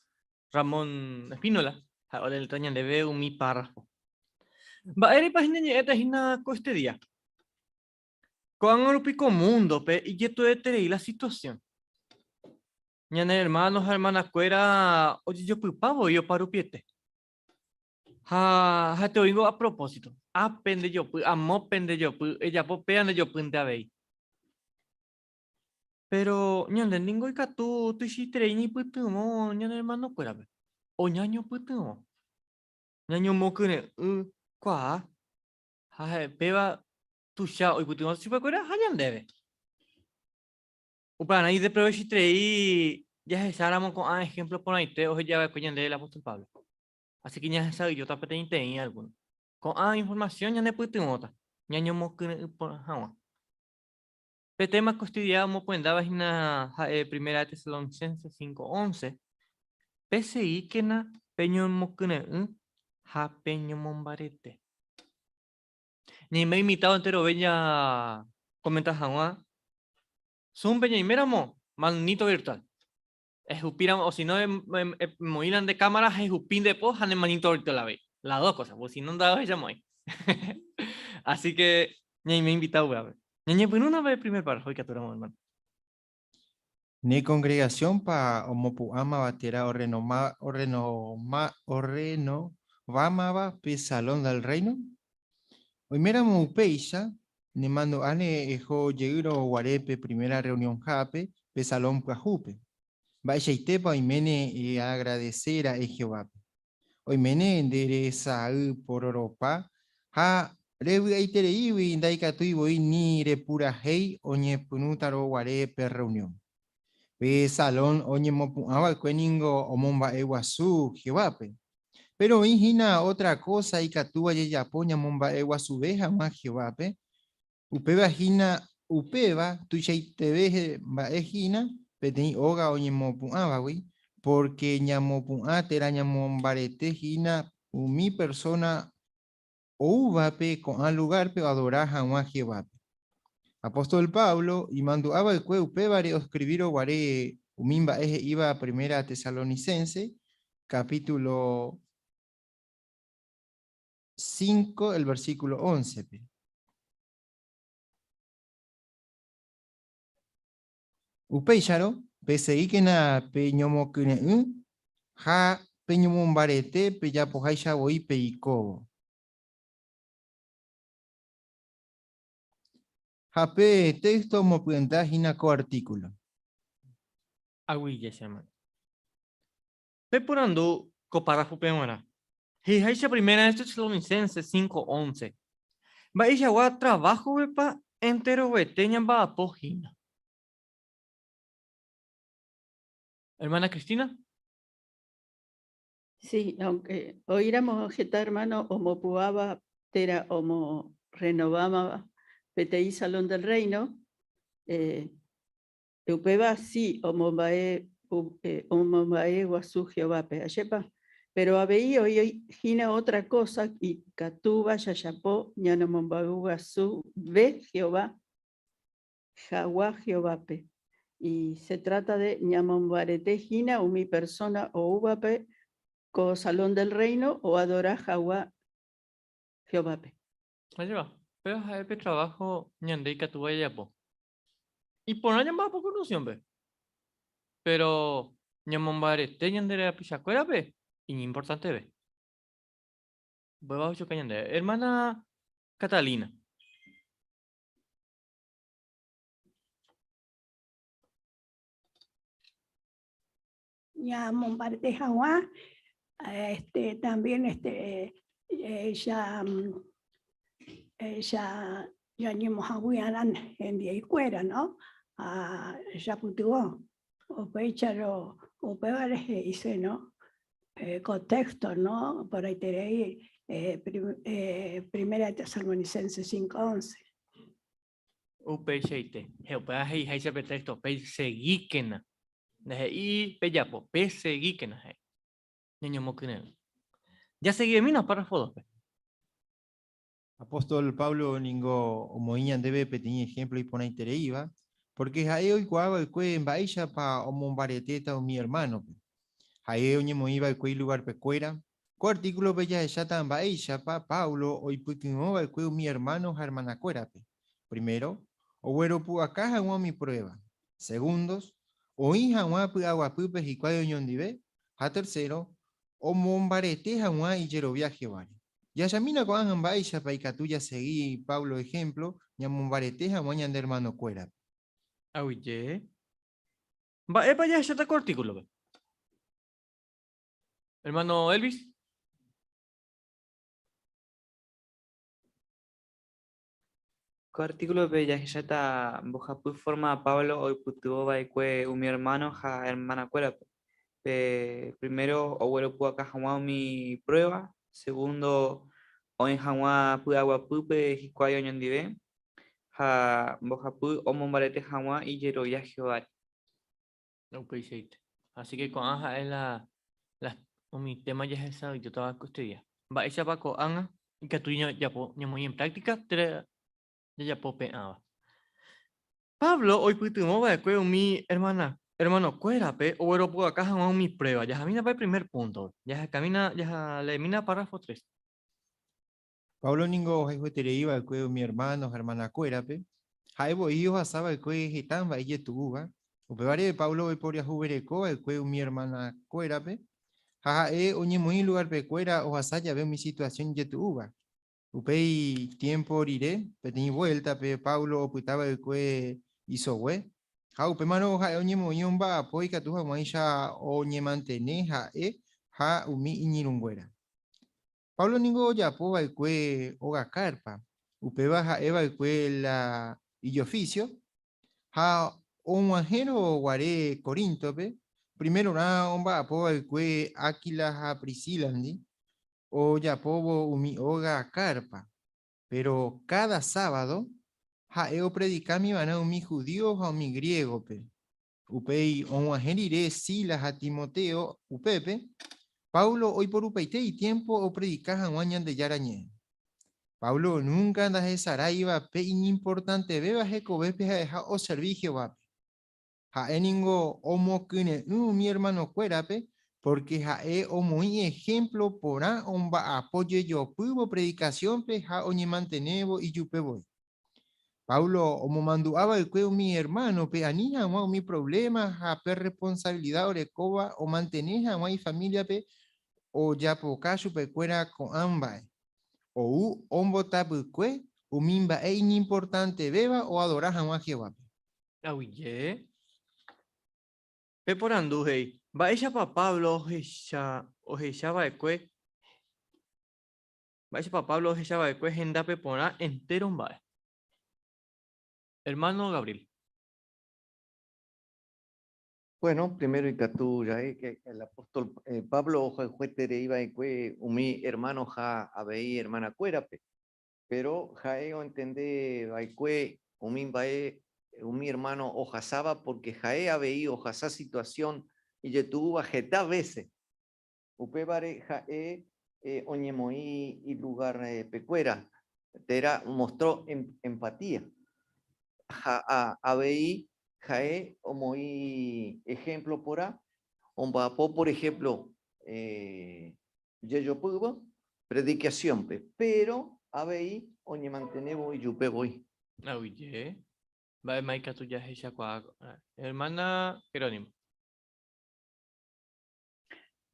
[SPEAKER 3] Ramón Espínola, ha'e oleéta ñandéve umi párrafo. Mba'érepa hína ñe'ẽta hína koestedia? Ko'ág̃a rupi ko múndope ijetu'ueterei la situasión. Ñane hermano ha hermana-kuéra ojejopypa voi oparupiete. Ha ha'ete oĩngo a propósito. Ápe nde jopy, amópe nde jopy, ejapo péa nde jopýnte avei. Péro ñande ningo ikatu tuichaiterei ñaipytyvõ ñane ermanokuérape, o ñañopytyvõ, ñañomokyre'ỹ kuaa ha péva tuicha oipytyvõ chupekuéra ha ñandéve. Upearã ideprovechoiterei jahecháramo ko'ã ehémplo porãite oheja va'ekue ñandéve el apóstol Pablo. Así ke ñahesa'ỹijóta peteĩteĩ algúno. Ko'ã informasión ñanepytyvõta ñañomokyre'ỹ porã hag̃ua. Pe téma ko estudiáva omopyendáva hína ha'e Primera de Tesalonicenses 5:11, Pesegíkena peñomokyre'ỹ ha peñomombarete. Ñaime invitado enterove ñakomenta hag̃ua Zoom-pe ñaiméramo manito virtual. Ehupíramo, o si no, emoĩna nde cámara ha ehupi nde po ha ne manito virtual avei. Las dos cosas, porque si no ndaohechamo'ãi. Así que ñaime invitado upévape. Ñañepyrũna pe primer párrafo ikatúramo, hermano.
[SPEAKER 4] Ne congregación-pa omopu'ãmava térã orrenoma, orrenoma, orrenovámava pe Salón del Reino? Oiméramo upéicha, nemandu'áne eho jeýrõ guare pe primera rreunionhápe pe Salón pyahúpe. Mba'eichaitépa oiméne eagradese ra'e Jehovápe? Oiméne nde resay pororopa ha revy'aitereígui ndaikatúi voi ni repurahéi oñepyrũtarõ guare pe rreunión. Pe Salón oñemopu'ã va'ekue ningo omomba'eguasu Jehovápe. Péro oĩ hína ótra kósa ikatúva jajapo ñamomba'eguasuve hag̃ua Jehovápe, upéva hína upéva tuichaiteve mba'e hína peteĩ óga oñemopu'ãvagui, pórke ñamopu'ã térã ñamombarete hína umi persóna oúvape ko'ã lugárpe oadora hag̃ua Jehovápe. Apóstol Pablo imandu'a va'ekue upévare oskrivírõ guare umi mba'e he'íva Primera Tesalonicense capítulo 5, el versículo 11-pe. Upéicharõ, pesegíkena peñomokyre'ỹ ha peñomombarete pejapoháicha voi peikóvo. Ha pe téxto omopyenda hína ko artíkulo.
[SPEAKER 3] Aguyje che hermano. Peporandu ko párrafope g̃uarã. He'iháicha Primera de Tesalonicenses 5:11, Mba'eichagua traváhopepa enterovete ñamba'apo hína? Hermana Cristina.
[SPEAKER 5] Sí, aunque oĩramo heta hermano omopu'ãva térã omorrenovámava peteĩ Salón del Reino, eh, Upéva si omomba'e omomba'e guasu Jehovápe, ajépa? Péro avei oĩ hína ótra kósa ikatúva jajapo ñanemomba'eguasuve Jehová jagua Jehovápe. Y se trata de ñamombarete hína umi persóna oúvape ko Salón del Reino oadora jagua Jehovápe.
[SPEAKER 3] Ajépa? Péva ha'e pe traváho ñande ikatúva jajapo. Iporã ñamba'apo konstruksiónpe, péro ñamombarete ñande rapichakuérape iñimportanteve. Upéva ohechuka ñandéve. Ermána Catalina.
[SPEAKER 6] Ñamombarete hag̃ua este, también este, ja, ja ñañemohag̃ui'arã hembiaikuéra, no? Ha japytyvõ. Upéicharõ upévare he'ise, no? Ko texto, no? Porãiterei Primera de Tesalonicenses 5:11.
[SPEAKER 3] Upeichaite. He, upéva he'iháicha pe texto, pesegíkena. Ndahe'i pejapo, pesegíkena, he'i. Ñañomokyre'ỹ. Jaseguivemína párrafo 2-pe.
[SPEAKER 4] Apóstol Pablo ningo omoĩ ñandéve peteĩ ehémplo iporãitereíva, pórke ha'e oikuaa va'ekue mba'éichapa omombaretéta umi ermánope. Ha'e oñemoĩ va'ekue ilugarpekuéra. Ko artíkulope jahecháta mba'éichapa Pablo oipytyvõ va'ekue umi ermáno ha ermanakuérape. Primero, ogueropu'aka hag̃ua umi pruéva. Segundo, oĩ hag̃ua py'aguapýpe hikuái oñondive. Ha tercero, omombarete hag̃ua ijerovia Jehováre. Jahechamína ko'ág̃a mba'éichapa ikatu jasegi Pablo ehémplo ñamombarete hag̃ua ñande ermanokuérape.
[SPEAKER 3] Aguyje. Mba'épa jahecháta ko artículo-pe? Hermano Elvis.
[SPEAKER 7] Ko artículo-pe jahecháta mbohapy forma Pablo oipytyvõ va'ekue umi ermáno ha ermanakuérape. Pe primero ogueropu'aka hag̃ua umi prueba, segundo oĩ hag̃ua py'aguapýpe hikuái oñondive, ha mbohapy omombarete hag̃ua ijerovia Jehováre.
[SPEAKER 3] Upeichaite. Así que ko'ã ha'e la, la umi tema jahesa'ỹijótava ko este día. Mba'éichapa ko'ág̃a ikatu jajapo ñamoĩ en práctica térã jajapo pe'ãva. Pablo oipytyvõ va'ekue umi hermana, hermanokuérape ogueropu'aka hag̃ua umi prueba. Jahamína pe primer punto. Jahekamína, jaleemína párrafo 3.
[SPEAKER 4] Pablo ningo ohayhueterei va'ekue umi ermáno ha ermanakuérape, ha'e voi ohasa va'ekue heta mba'e ijetu'úva. Upévare Pablo oiporiahuvereko va'ekue umi ermanakuérape ha ha'e oñemoĩ lugarpekuéra ohasa jave umi situasión ijetu'úva. Upéi tiémpo rire, peteĩ vuéltape Pablo opyta va'ekue isogue, ha upémarõ ha'e oñemoĩ omba'apo ikatu hag̃uáicha oñemantene ha'e ha umi iñirũnguéra. Pablo ningo ojapo va'ekue óga kárpa, upéva ha'e va'ekue la ijofísio, ha og̃uahẽrõ guare Coríntope, primerorã omba'apo va'ekue Áquila ha Priscílandi ojapóvo umi óga kárpa. Péro káda sábado ha'e opredikámi va'erã umi judío ha umi griégope. Upéi og̃uahẽ rire Silas ha Timoteo upépe, Pablo oiporupaite itiémpo opredika hag̃ua Ñandejára Ñe'ẽ. Pablo núnka ndahesaráiva pe iñimportantevéva hekovépe ha'eha oservi Jehovápe. Ha'e ningo omokyre'ỹ umi ermanokuérape pórke ha'e omoĩ ehémplo porã omba'apo jejopývo predikasiónpe ha oñemantenévo ijupe voi. Pablo omomandu'a va'ekue umi ermánope ani hag̃ua umi provléma ha pe rresponsavilida orekóva omantene hag̃ua ifamíliape ojapoka chupekuéra ko'ã mba'e. Ou ombotapykue umi mba'e iñimportantevéva oadora hag̃ua Jehovápe.
[SPEAKER 3] Aguyje. Pe porandu he'i, Mba'éichapa Pablo ohecha va'ekue Mba'éichapa Pablo ohecha va'ekue hendápe porã entéro mba'e? Ermáno Gabriel.
[SPEAKER 1] Bueno, primero ikatu ja'e que el apóstol Pablo ohayhueterei va'ekue umi hermano ha avei hermanakuérape, pero ha'e ontende va'ekue umi mba'e umi hermano ohasáva porque ha'e avei ohasa situación ijetu'úva heta vése. Upévare ha'e oñemoĩ ilugarpekuéra térã omostró empatía. Ha avei ha'e omoĩ ehémplo porã, omba'apo por ehémplo jejopývo predikasiónpe, péro avei oñemantenévo ijupe voi.
[SPEAKER 3] Aguyje. Mba'éma ikatu jahechakuaa hermana Jerónimo.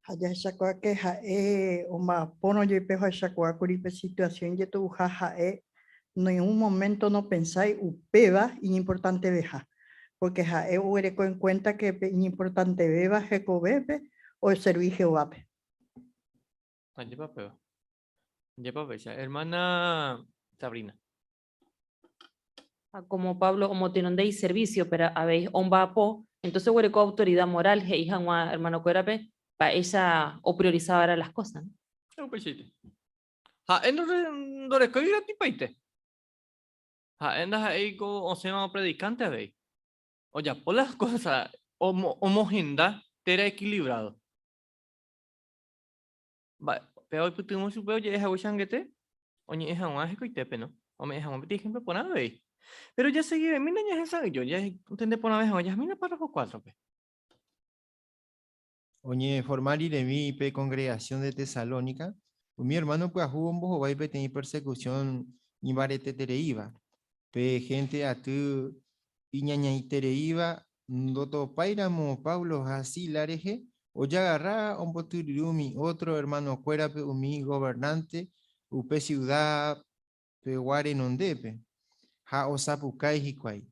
[SPEAKER 8] Ha jahechakuaáke ha'e omba'apórõ jepe ohechakuaákuri pe situasión ijetu'uha ha'e ningún momento nopensái upéva iñimportanteveha, pórke ha'e oguereko en kuénta ke pe iñimportantevéva hekovépe oservi Jehovápe.
[SPEAKER 3] Ajépa péva. Ajépa péicha. Hermana Sabrina.
[SPEAKER 9] Ha como Pablo omotenonde iservicio, pero avei omba'apo, entonces oguereko autoridad moral he'i hag̃ua hermanokuérape mba'éicha opriorizava'erã las cosas, no?
[SPEAKER 3] Upeichaite. Ha'e ndorekói gratipaite. Ha'e ndaha'éi ko osẽva opredikánte avei. Ojapo las cosas, omohenda térã equilibrado. Mba'e, péva oipytyvõ chupe oje'e haguéicha angete oñe'ẽ hag̃ua hekoitépe, no? Ome'ẽ hag̃ua peteĩ ehémplo porã avei. Péro jasegivemína ñahesa'ỹijo, ñantende porãve hag̃ua, jahamína párrafo 4-pe.
[SPEAKER 4] Oñeforma riremi pe kongregasión de Tesalónica, umi ermáno pyahu ombohovái peteĩ persekusión imbaretetereíva. Pe hénte aty iñañaitereíva ndotopáiramo Pablo ha Silas rehe, ojagarra ombotyryry umi ótro ermanokuérape umi governánte upe siuda pegua renondépe, ha osapukái hikuái.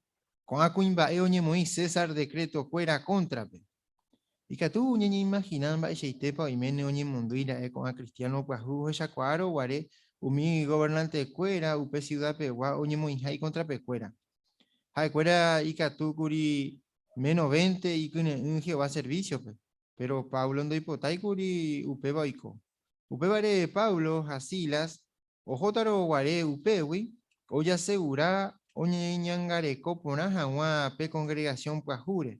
[SPEAKER 4] Ko'ã kuimba'e oñemoĩ César decreto-kuéra kóntrape. Ikatu ñañeimagina mba'eichaitépa oiméne oñemondýi ra'e ko'ã kristiáno pyahu ohechakuaárõ guare umi governantekuéra upe siudapegua oñemoĩha ikontrapekuéra. Ha'ekuéra ikatu kuri menovénte ikyre'ỹ Jehová servísiope, péro Pablo ndoipotái kuri upéva oiko. Upévare Pablo ha Silas ohótarõ guare upégui, ojasegura oñeñangareko porã hag̃ua pe kongregasión pyahúre.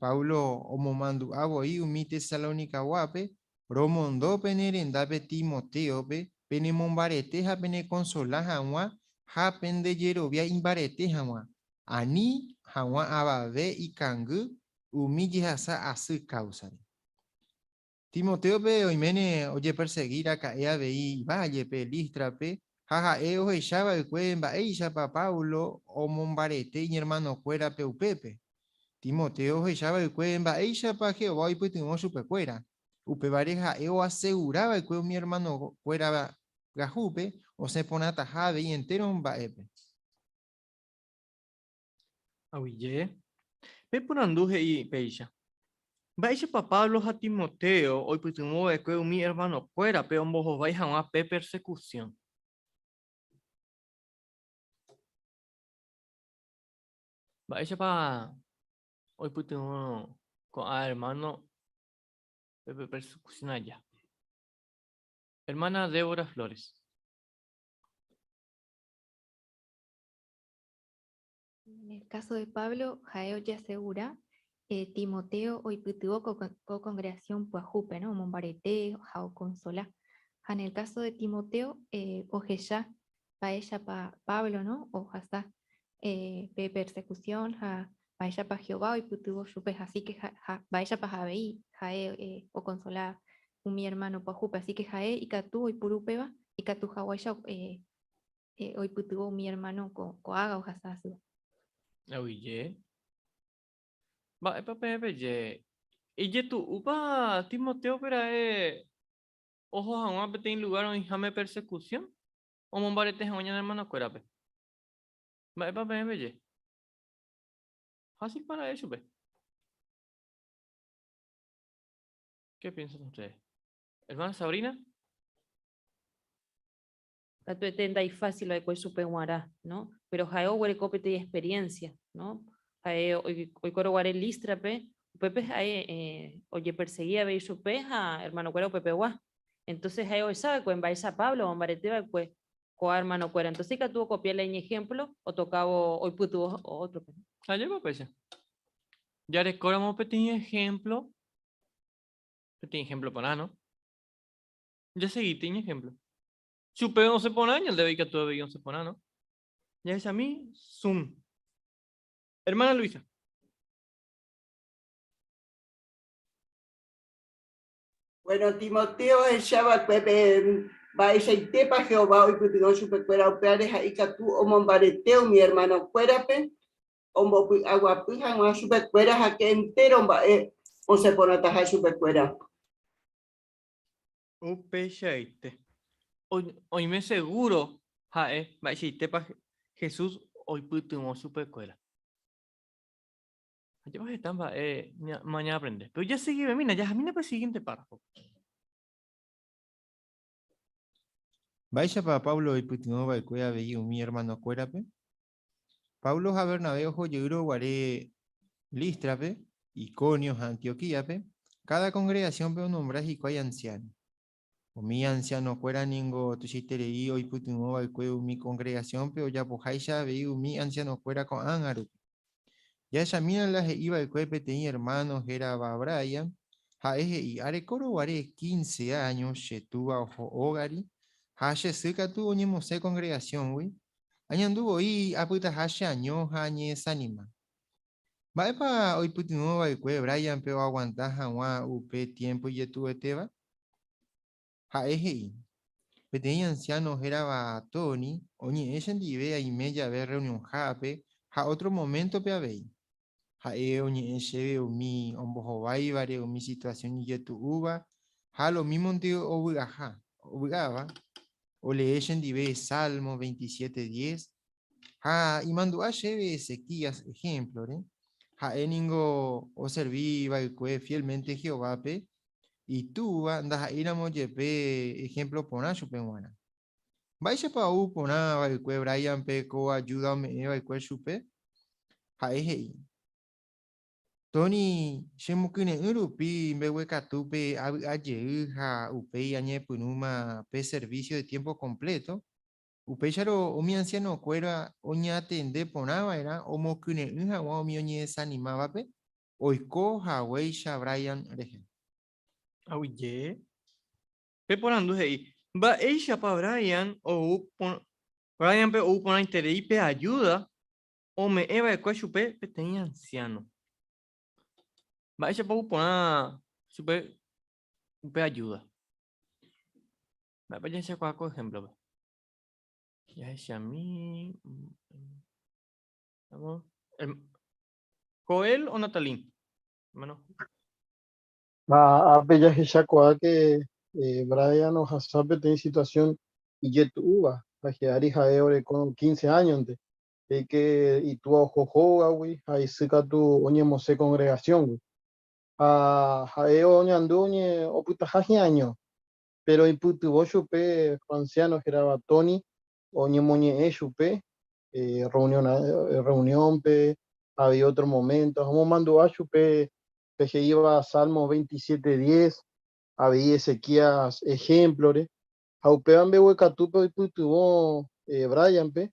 [SPEAKER 4] Pablo omomandu'a voi umi Tesalonicaguápe, Romondo pene rendápe Timotéope penemombarete ha penekonsola hag̃ua ha pendejerovia imbarete hag̃ua, ani hag̃ua avave ikangy umi jehasa asy káusare. Timotéope oiméne ojepersegi raka'e avei ivállepe, Lístrape, ha ha'e ohecha va'ekue mba'éichapa Pablo omombarete iñermanokuérape upépe. Timoteo ohecha va'ekue mba'éichapa Jehová oipytyvõ chupekuéra, upévare ha'e oasegura va'ekue umi ermanokuéra pyahúpe osẽ porãtaha avei entéro mba'épe.
[SPEAKER 3] Aguyje. Pe porandu he'i péicha, Mba'éichapa Pablo ha Timoteo oipytyvõ va'ekue umi ermanokuérape ombohovái hag̃ua pe persekusión? Mba'éichapa oipytyvõ ko'ã ermáno pe persekusión aja? Ermána Débora Flores.
[SPEAKER 10] En el caso de Pablo, ha'e ojeasegura eh, Timoteo oipytyvõ ko, ko congregación pyahúpe, no? Omombarete ha okonsola. Ha en el caso de Timoteo, eh, ohecha mba'éichapa Pablo, no? Ohasa eh, pe persecución ha mba'éichapa Jehová oipytyvõ chupe, así que ha, ha mba'éichapa avei ha'e eh, okonsola umi hermano pyahúpe, así que ha'e ikatu oipuru upéva ikatu haguáicha eh, eh, oipytyvõ umi ermáno ko'ág̃a ohasa asýva.
[SPEAKER 3] Aguyje. Mba'épa peẽ peje? Ijetu'úpa Timotéope ra'e oho hag̃ua peteĩ lugár oĩháme persekusión omombarete hag̃ua ñane ermanokuérape? Mba'épa peẽ peje? Fásilpa ra'e chupe? Qué piensan ustedes? Hermana Sabrina?
[SPEAKER 9] Katuete ndaifásil va'ekue chupe g̃uarã, no? Péro ha'e oguereko peteĩ experiencia, no? Ha'e oikórõ guare Lístrape, upépe ha'e ojepersegi avei chupe ha ermanokuéra upepegua. Entonces ha'e ohecha va'ekue mba'éicha Pablo omombarete va'ekue ko'ã ermanokuéra. Entonces ikatu okopia la iñehémplo otokávo oipytyvõ ótrope.
[SPEAKER 3] Ajépa péicha. Jarekóramo peteĩ ehémplo, peteĩ ehémplo porã, no? Jasegíta iñehémplo. Chupe osẽ porã, ñandéve ikatu avei osẽ porã, no? Jahechami Zoom. Hermana Luisa.
[SPEAKER 11] Bueno, Timoteo ohecha va'ekue pe mba'eichaitépa Jehová oipytyvõ chupekuéra upévare ha ikatu omombarete umi ermanokuérape ombopy'aguapy hag̃ua chupekuéra ha ke entéro mba'e osẽ porãtaha chupekuéra.
[SPEAKER 3] Upeichaite. Oime segúro ha'e mba'eichaitépa Jesús oipytyvõ chupekuéra. Ajépa heta mba'e ñaaprende. Péro jasegivemína, jahamína pe siguiente párrafo.
[SPEAKER 4] Mba'éichapa Pablo oipytyvõ va'ekue avei umi ermanokuérape? Pablo ha Bernabé oho jeýrõ guare Lístrape, Iconio ha Antioquíape, káda kongregasiónpe onombra hikuái ansiáno. Umi ansianokuéra ningo tuichaiterei oipytyvõ va'ekue umi kongregasiónpe ojapoháicha avei umi ansianokuéra ko'ág̃a rupi. Jahechamína la he'i va'ekue peteĩ ermáno hérava Brian, ha'e he'i, Arekórõ guare quince áño che túva oho ógari ha che sy katu oñemosẽ kongregasióngui, Añandu voi apytaha che año ha añedesanima. Mba'épa oipytyvõ va'ekue Bráyanpe oaguanta hag̃ua upe tiémpo ijetu'uetéva? Ha'e he'i, Peteĩ ansiáno hérava Tony oñe'ẽ chendive aime jave rreunionhápe ha ótro moméntope avei. Ha'e oñe'ẽ chéve umi ombohováivare umi situasión ijetu'úva ha lomímonte ovy'aha, ovy'áva, olee chendive Salmo 27, 10. Ha imandu'a chéve Ezequías ehémplore, ha'e ningo oservi va'ekue fiélmente Jehovápe, itúva ndaha'éiramo jepe ehémplo porã chupe g̃uarã. Mba'éichapa ou porã va'ekue Bráyanpe ko ajúda ome'ẽ va'ekue chupe? Ha'e he'i, Tony, chemokyre'ỹ rupi mbeguekatúpe avy'a jey ha upéi añepyrũma pe servísio de tiémpo kompléto. Upéicharõ umi ansianokuéra oñatende porã va'erã omokyre'ỹ hag̃ua umi oñedesanimávape oiko haguéicha Brian rehe.
[SPEAKER 3] Aguyje. Pe porandu he'i, Mba'éichapa Brian ou Brian-pe ou porãiterei pe ajúda ome'ẽ va'ekue chupe peteĩ ansiáno? Mba'éichapa ou porã chupe upe ajúda? Mba'épa jahechakuaa ko ehémplope? Jahechami. Vamos. Joel o Natalín? Hermano.
[SPEAKER 12] Ha ápe jahechakuaa ke Brian ohasa peteĩ situación ijetu'úva ha hi'ári ha'e oreko 15 áñonte, he'i ke itúa oho hógagui ha isy katu oñemosẽ congregación-gui. Ha ha'e oñandu opytaha hi'año, péro oipytyvõ chupe ko ansiáno hérava Tony oñemoñe'ẽ chupe reunión-pe, avei ótro moménto, ha omomandu'a chupe pe he'íva Salmo 27:10, avei Ezequías ehémplore, ha upéva mbeguekatúpe oipytyvõ Bráyanpe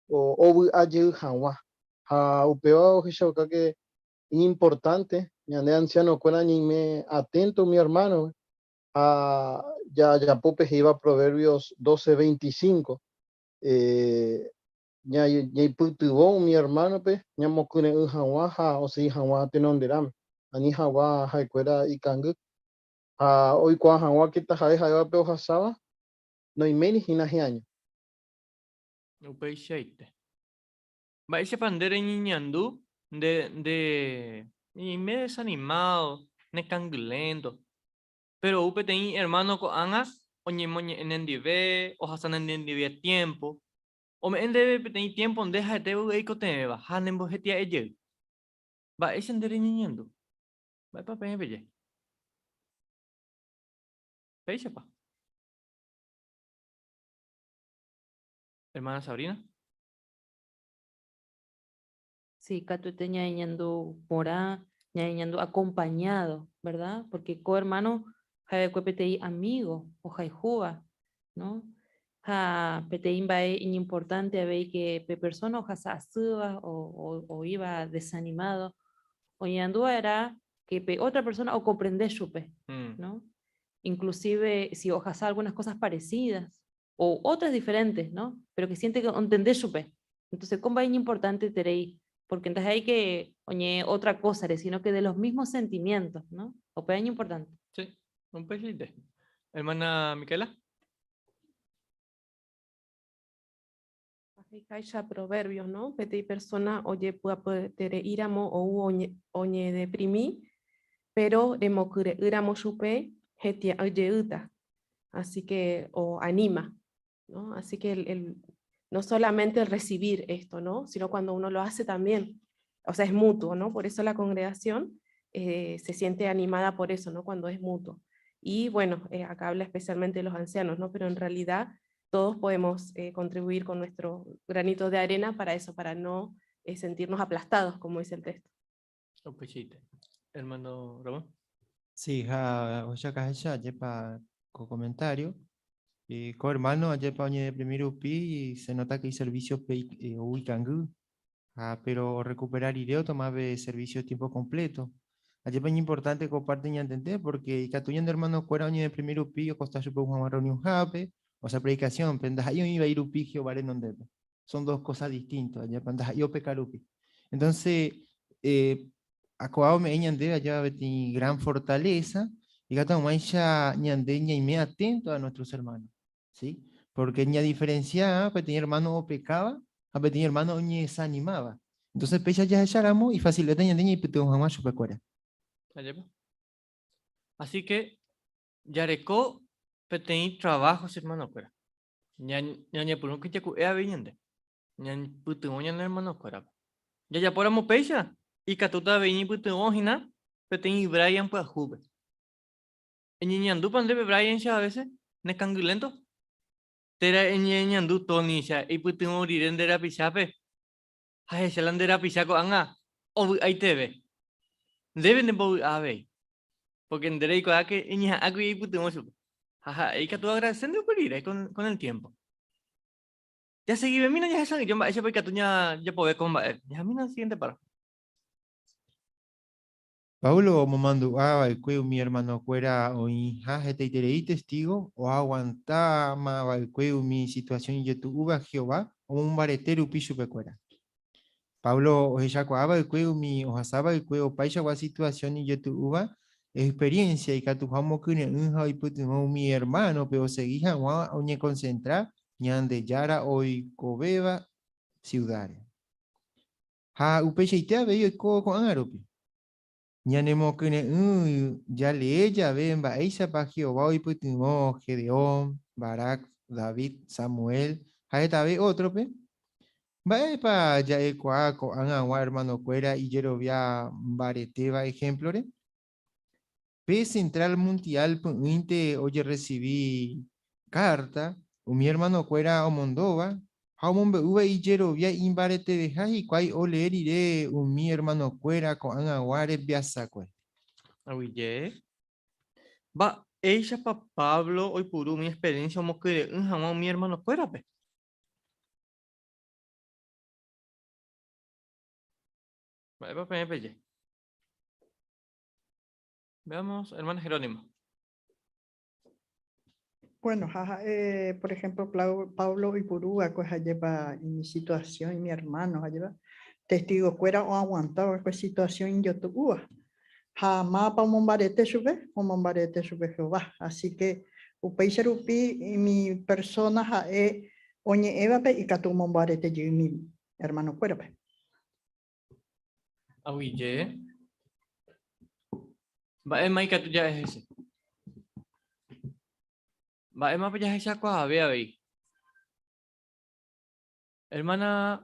[SPEAKER 12] ovy'a jey hag̃ua. Ha upéva ohechauka ke iñimportánte ñande ansianokuéra ñaime aténto umi ermánope ha jajapo pe he'íva Proverbios 12:25, ñaipytyvõ umi ermánope ñamokyre'ỹ hag̃ua ha osegi hag̃ua tenonderãme, ani hag̃ua ha'ekuéra ikangy. Ha oikuaa hag̃ua ke taha'e ha'éva pe ohasáva, noiméiri hína hi'año.
[SPEAKER 3] Upeichaite. Mba'éichapa nde reñeñandu nde nde ñaime desanimado, nekangylénto, péro ou peteĩ ermáno ko'ág̃a oñemoñe'ẽ nendive, ohasa nendive tiémpo, Ome'ẽ ndéve peteĩ tiémpo nde ha'ete vy'a eikotevẽva ha nembohetia'e jey. Mba'éicha nde reñeñandu? Mba'épa peẽ peje? Péichapa. Hermana Sabrina.
[SPEAKER 9] Sí, katuete ñañeñandu porã, ñañeñandu acompañado, verdad? Porque ko hermano ha'eva'ekue peteĩ amigo ohayhúva, no? Ha peteĩ mba'e iñimportante avei que pe persona ohasa asýva o, o, oĩva desanimado, oñeñandu va'erã que pe otra persona okomprende chupe, no? Inclusive si ohasa algunas cosas parecidas, o otras diferentes, ¿no? Pero que siente que ontende chupe. Entonces, ko mba'e iñimportanteterei, porque ndaha'éi que oñe'ẽ otra cosare, sino que de los mismos sentimientos, ¿no? Upéva iñimportante.
[SPEAKER 3] Sí, upeichaite. Hermana Micaela.
[SPEAKER 13] He'iháicha Proverbios, ¿no? Peteĩ persona ojepy'apyetereíramo ou oñedeprimi, péro remokyre'ỹramo chupe hetia'ỹ jeýta. Así que, o anima, ¿no? Así que el, el, no solamente el recibir esto, ¿no? Sino cuando uno lo hace también. O sea, es mutuo, ¿no? Por eso la congregación eh, se siente animada por eso, ¿no? Cuando es mutuo. Y bueno, eh, acá habla especialmente de los ancianos, ¿no? Pero en realidad todos podemos eh, contribuir con nuestro granito de arena para eso, para no eh, sentirnos aplastados, como dice el texto.
[SPEAKER 3] Upeichaite. Hermano Ramón.
[SPEAKER 4] Sí, ha ohechakáhecha ajépa ko comentario. Eh, ko hermano ajépa oñedeprimi rupi se nota que iservicio pe eh, ou ikangy. Ha pero orecupera rire otoma pe servicio tiempo completo. Ajépa iñimportante ko parte ñantende porque ikatu ñande hermano kuéra oñedeprimi rupi okosta chupe ou hag̃ua reunión-hápe, osea predicación-pe, ndaha'éi oĩ vai rupi Jehová renondépe. Son dos cosas distintas, ajépa ndaha'éi opeka rupi. Entonces, eh, ako'a ome'ẽ ñandéve ajépa peteĩ gran fortaleza ikatu hag̃uáicha ñande ñaime atento a nuestros hermanos, ¿sí? Porque ñadiferencia peteĩ hermano opekáva ha peteĩ hermano oñedesanimáva. Entonces péicha jahecháramo ifacilvéta ñande ñaipytyvõ hag̃ua chupekuéra.
[SPEAKER 3] Ajépa. Así que jareko peteĩ trabajo che hermanokuéra. Ñañepyrũke jaku'e avei ñande. Ñaipytyvõ ñane hermanokuérape. Jajapóramo péicha, ikatúta avei ñaipytyvõ hína peteĩ Brian pyahúpe. Eñeñandúpa ndéve Brian-cha a veces nekangylénto? Térã eñeñandu Tony-cha eipytyvõ rire nde rapichápe ha ehecha la nde rapicha ko'ág̃a ovy'aiteve. Ndéve nembovy'a avei, pórke nde reikuaa ke eñeha'ãkuri eipytyvõ chupe. Ha ha'e ikatu oagradese nde upe rire con el tiempo. Jasegivemína jahesa'ỹijo mba'éichapa ikatu jajapove ko mba'e. Jahamína siguiente párrafo.
[SPEAKER 4] Pablo omomandu'a va'ekue umi ermanokuéra oĩha hetaiterei testígo oaguantáma va'ekue umi situasión ijetu'úva Jehová omombarete rupi chupekuéra. Pablo ohechakuaa va'ekue umi ohasa va'ekue opaichagua situasión ijetu'úva experiénsia ikatuha omokyre'ỹ ha oipytyvõ umi ermánope osegi hag̃ua oñekonsentra Ñandejára oikovéva siudáre. Ha upeichaite avei oiko ko'ág̃a rupi. Ñanemokyre'ỹ jalee jave mba'éichapa Jehová oipytyvõ Gedeón, Barac, David, Samuel ha hetave ótrope. Mba'épa ja'ekuaa ko'ag̃agua ermanokuéra ijerovia mbaretéva ehémplore? Pe Central Mundial py'ỹinte ojerresivi kárta umi ermanokuéra omondóva ha omombe'úva ijerovia imbareteveha hikuái olee rire umi ermanokuéra ko'ag̃agua rembiasakue.
[SPEAKER 3] Aguyje. Mba'éichapa Pablo oipuru umi experiencia omokyre'ỹ hag̃ua umi ermanokuérape? Mba'épa peẽ peje? Veamos, hermana Jerónima.
[SPEAKER 8] Bueno, ha ha'e, por ejemplo, Pablo oipuru va'ekue ha'épa imi situación, imi hermano ha'éva, testigo-kuéra oaguanta va'ekue situación ijotu'úva. Ha mávapa omombarete chupe? Omombarete chupe Jehová. Así que upéicha rupi imi persona ha'e oñe'ẽvape ikatu omombarete jey umi hermano-kuérape.
[SPEAKER 3] Aguyje. Mba'éma ikatu ja'e hese? Mba'émapa jahechakuaave avei? Hermana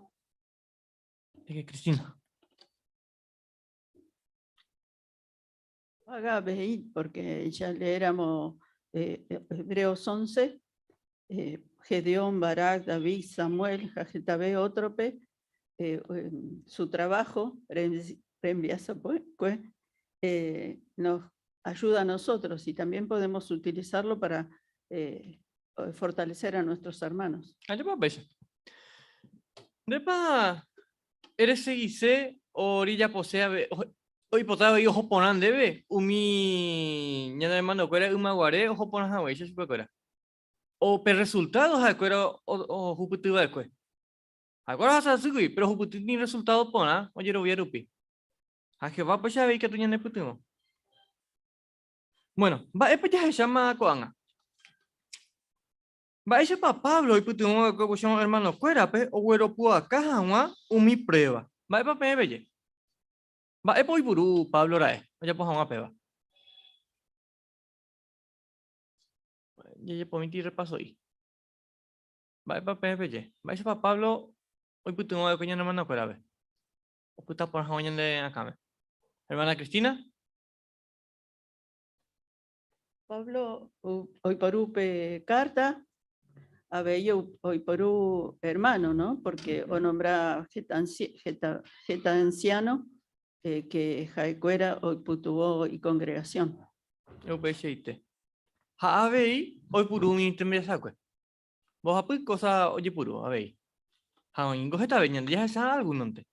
[SPEAKER 3] Cristina.
[SPEAKER 5] Haga avei, porque ya leéramo Hebreos 11, Gedeón, Barac, David, Samuel ha hetave ótrope, su trabajo rembiasapokue nos ayuda a nosotros y también podemos utilizarlo para fortalecer a nuestros hermanos.
[SPEAKER 3] Ajépa upéicha. Ndépa eresegise orijapose ave, oipota avei oho porã ndéve umi ñane hermanokuéra ymaguare oho porã haguéicha chupekuéra. O pe resultado ha'ekuéra ohupyty va'ekue. Ha'ekuéra ohasa asýgui, péro ohupyty ni resultado porã ojerovia rupi. Ha Jehová upéicha avei ikatu ñanepytyvõ. Bueno, mba'épa jahecháma ko'ág̃a? Mba'éichapa Pablo oipytyvõ va'ekue upéicharõ ermanokuérape ogueropu'aka hag̃ua umi pruéva? Mba'épa peẽ peje? Mba'épa oipuru Pablo ra'e ojapo hag̃ua péva? Jajapomíti rrepaso'i. Mba'épa peẽ peje? Mba'éichapa Pablo oipytyvõ va'ekue ñane ermanokuérape opyta porã hag̃ua ñande akãme? Hermana Cristina?
[SPEAKER 5] Pablo oiporu pe kárta, avei oiporu ermáno, no? Pórke onombra heta ansiáno ke ha'ekuéra oipytyvõ ikongregasión.
[SPEAKER 3] Upeichaite. Ha avei oipuru umi tembiasakue. Mbohapy kósa ojepuru avei. Ha oĩngo hetave ñande jahecha algúnonte.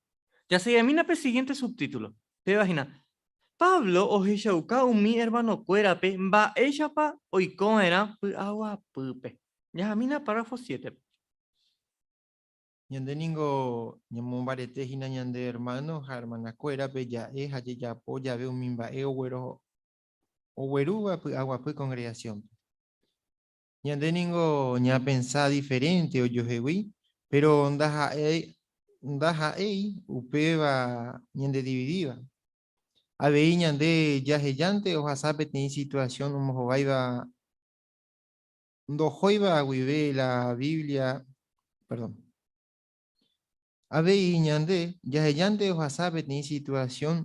[SPEAKER 3] Jaseguimína pe siguiente subtítulo. Péva hína, Pablo ohechauka umi ermanokuérape mba'éichapa oiko va'erã py'aguapýpe. Jahamína párrafo siétepe.
[SPEAKER 4] Ñande ningo ñamombarete hína ñande ermáno ha ermanakuérape ja'e ha jajapo jave umi mba'e oguerúva py'aguapy kongregasiónpe. Ñande ningo ñapensa diferénte ojuehegui, péro ndaha'éi upéva ñandedividíva. Avei ñande jahejánte ohasa peteĩ situasión ombohováiva ndohóiva guive la Biblia, perdón. Avei ñande jahejánte ohasa peteĩ situasión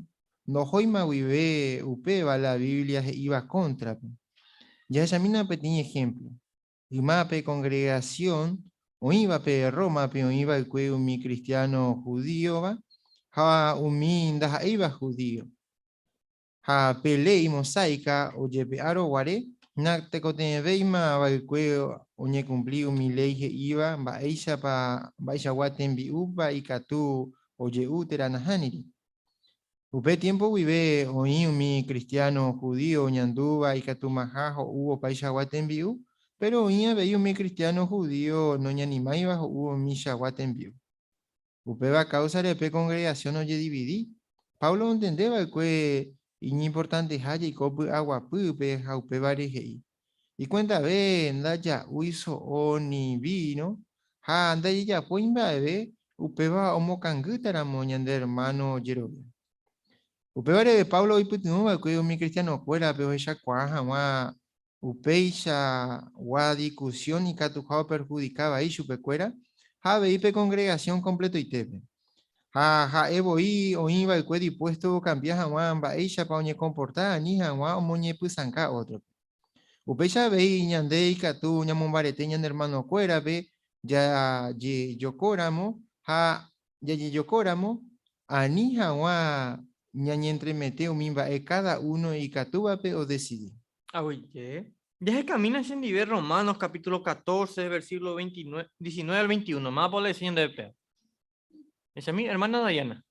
[SPEAKER 4] ndohóima guive upéva la Biblia he'íva kóntrape. Jahechamína peteĩ ehémplo. Yma pe kongregasión oĩvape Rómape oĩ va'ekue umi kristiáno judíova ha umi ndaha'éiva judío. Ha pe léi mosáika ojepe'árõ guare, natekotevẽvéima va'ekue oñekumpli umi léi he'íva mba'éichapa mba'eichagua tembi'úpa ikatu oje'u térã nahániri. Upe tiémpo guive oĩ umi kristiáno judío oñandúva ikatumaha ho'u opaichagua tembi'u, péro oĩ avei umi kristiáno judío noñanimáiva ho'u umichagua tembi'u. Upéva káusare pe kongregasión ojedividi. Pablo ontende va'ekue iñimportanteha jaiko py'aguapýpe ha upévare he'i, Ikuentave ndaja'úi so'o ni víno ha ndajejapói mba'eve upéva omokangýtaramo ñande ermáno jerovia. Upévare Pablo oipytyvõ va'ekue umi kristianokuérape ohechakuaa hag̃ua Upeichagua diskusión ikatuha operhudika vai chupekuéra ha avei pe kongregasión kompletoitépe. Ha ha'e voi oĩ va'ekue dispuésto okambia hag̃ua mba'éichapa oñekomporta ani hag̃ua omoñepysãnga ótrope. Upéicha avei ñande ikatu ñamombarete ñane ermanokuérape jajejokóramo ha jajejokóramo ani hag̃ua ñañentremete umi mba'e káda uno ikatúvape odesidi.
[SPEAKER 3] Aguyje. Jahekamína chendive Romanos capítulo 14, versículo 29, 19 al 21. Mávapa oleese ñandéve péva? Echami, hermana Dayana.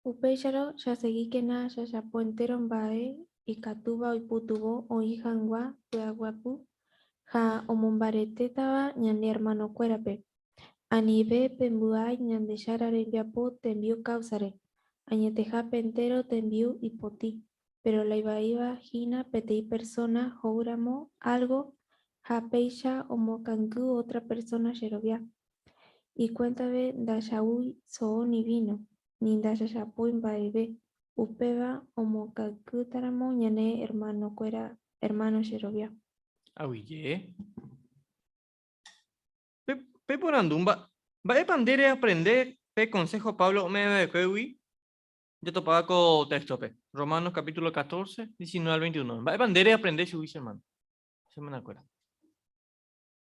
[SPEAKER 10] Upéicharõ, jasegíkena jajapo entéro mba'e ikatúva oipytyvõ oĩ hag̃ua py'aguapy ha omombaretétava ñane ermanokuérape. Anive pembyai Ñandejára rembiapo tembi'u káusare. Añetehápe entéro tembi'u ipotĩ, péro la ivaíva hína peteĩ persóna ho'úramo álgo ha péicha omokangy ótra persóna jerovia. Ikuentave ndaja'úi so'o ni víno, ni ndajajapói mba'eve, upéva omokangýtaramo ñane ermanokuéra ermáno jerovia.
[SPEAKER 3] Aguyje. Peporandu, Mba'épa nde reaprende pe konsého Pablo ome'ẽ va'ekuégui jatopáva ko téxtope? Romanos capítulo 14, 19 al 21. Mba'épa nde reaprende chugui che hermano, che hermanakuéra?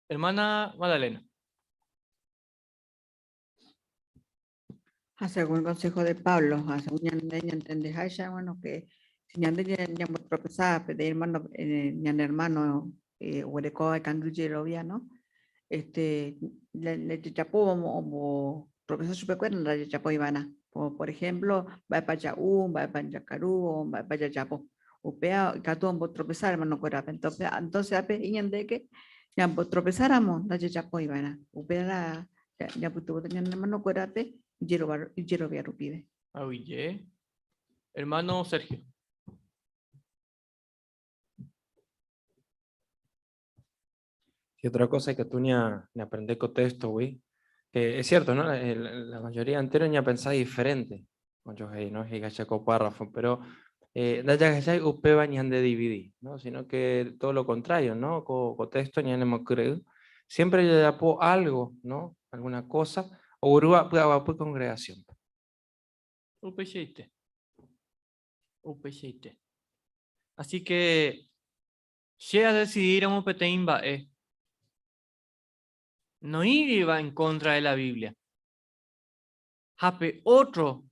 [SPEAKER 3] Hermana Magdalena.
[SPEAKER 14] Ha según el consejo de Pablo, ha según ñande ñantendeháicha, bueno, que si ñande ñambotropezaba peteĩ hermano, ñane hermano oguerekóva ikangy jerovia, no? Este, le, le jajapo ombotropeza chupekuéra, ndajajapoiva'erã. Como por ejemplo, mba'épa ja'u, mba'épa jakaru, o mba'épa jajapo. Upéva ikatu ombotropeza hermanokuérape. Entonces, entonces ápe he'i ñande que ñambotropezáramo ndajajapoiva'erã. Upéva la ñapytyvõta ñane hermanokuérape ijerovia rupive.
[SPEAKER 3] Aguyje. Hermano Sergio.
[SPEAKER 15] Y otra cosa que tú ni, a, ni aprendés con texto, güey, que es cierto, ¿no? La mayoría entera ni a pensar diferente. Yo, hey, ¿no? Hey, párrafo, pero ndajahechái upéva ñande dividi, ¿no? Sino que todo lo contrario, ¿no? Ko, ko texto ñanemokyre'ỹ. Siempre jajapo algo, ¿no? Alguna cosa, oguerúva py'aguapy congregación-pe.
[SPEAKER 3] Upeichaite. Upeichaite. Así que che adecidíramo peteĩ mba'e noĩriva en contra de la Biblia, ha pe ótro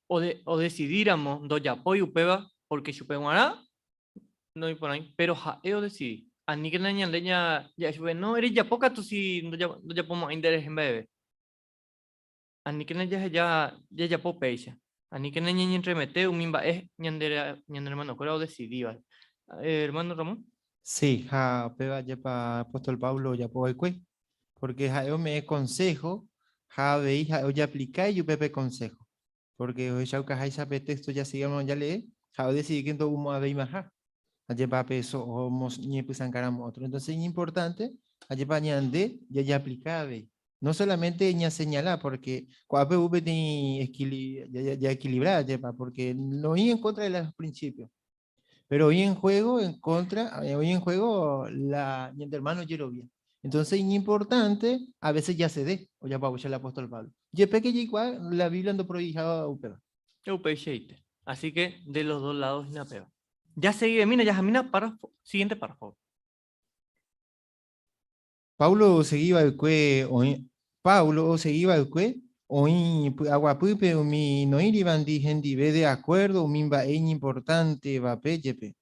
[SPEAKER 3] odesidíramo ndojapói upéva pórke chupe g̃uarã noiporãi, péro ha'e odesidi. Aníkena ñande ja'e chupe, No, erejapo katu si ndojapomo'ãi nderehe mba'eve. Aníkena jaheja jajapo péicha. Aníkena ñañentremete umi mba'e ñande ermanokuéra odesidíva. Ermáno Ramón.
[SPEAKER 4] Sí, ha upéva jepa apóstol Pablo ojapo va'ekue. Pórke ha'e ome'ẽ konsého ha avei ha'e ojeaplika ijupe pe konsého. Pórke ohechaukaháicha pe téxto jasegígamo jalee, ha'e odesidi ke ndo'umo'ãveimaha. Ajépa pe so'o omoñepysãngáramo ótro. Entonces iñimportánte ajépa ñande jajeaplika avei. No solamente ñaseñala, pórke ko'ápe ou peteĩ jaequilibra ajépa, pórke noĩ en contra de los principios. Pero hoy en juego, en contra, hoy en juego la hermano jerovia. Entonces, importante, a veces ya se dé, o ya el apóstol Pablo. Yepe que igual la Biblia ando prohijado upeva.
[SPEAKER 3] Upecheite. Así que de los dos lados peba. Ya seguí, mira, ya jamina párrafo, siguiente párrafo.
[SPEAKER 4] Paulo seguiba el cue, Paulo seguiba el cue, oĩ py'aguapýpe umi noĩrivandi hendive de acuerdo umi mba'e iñimportántevape jepe.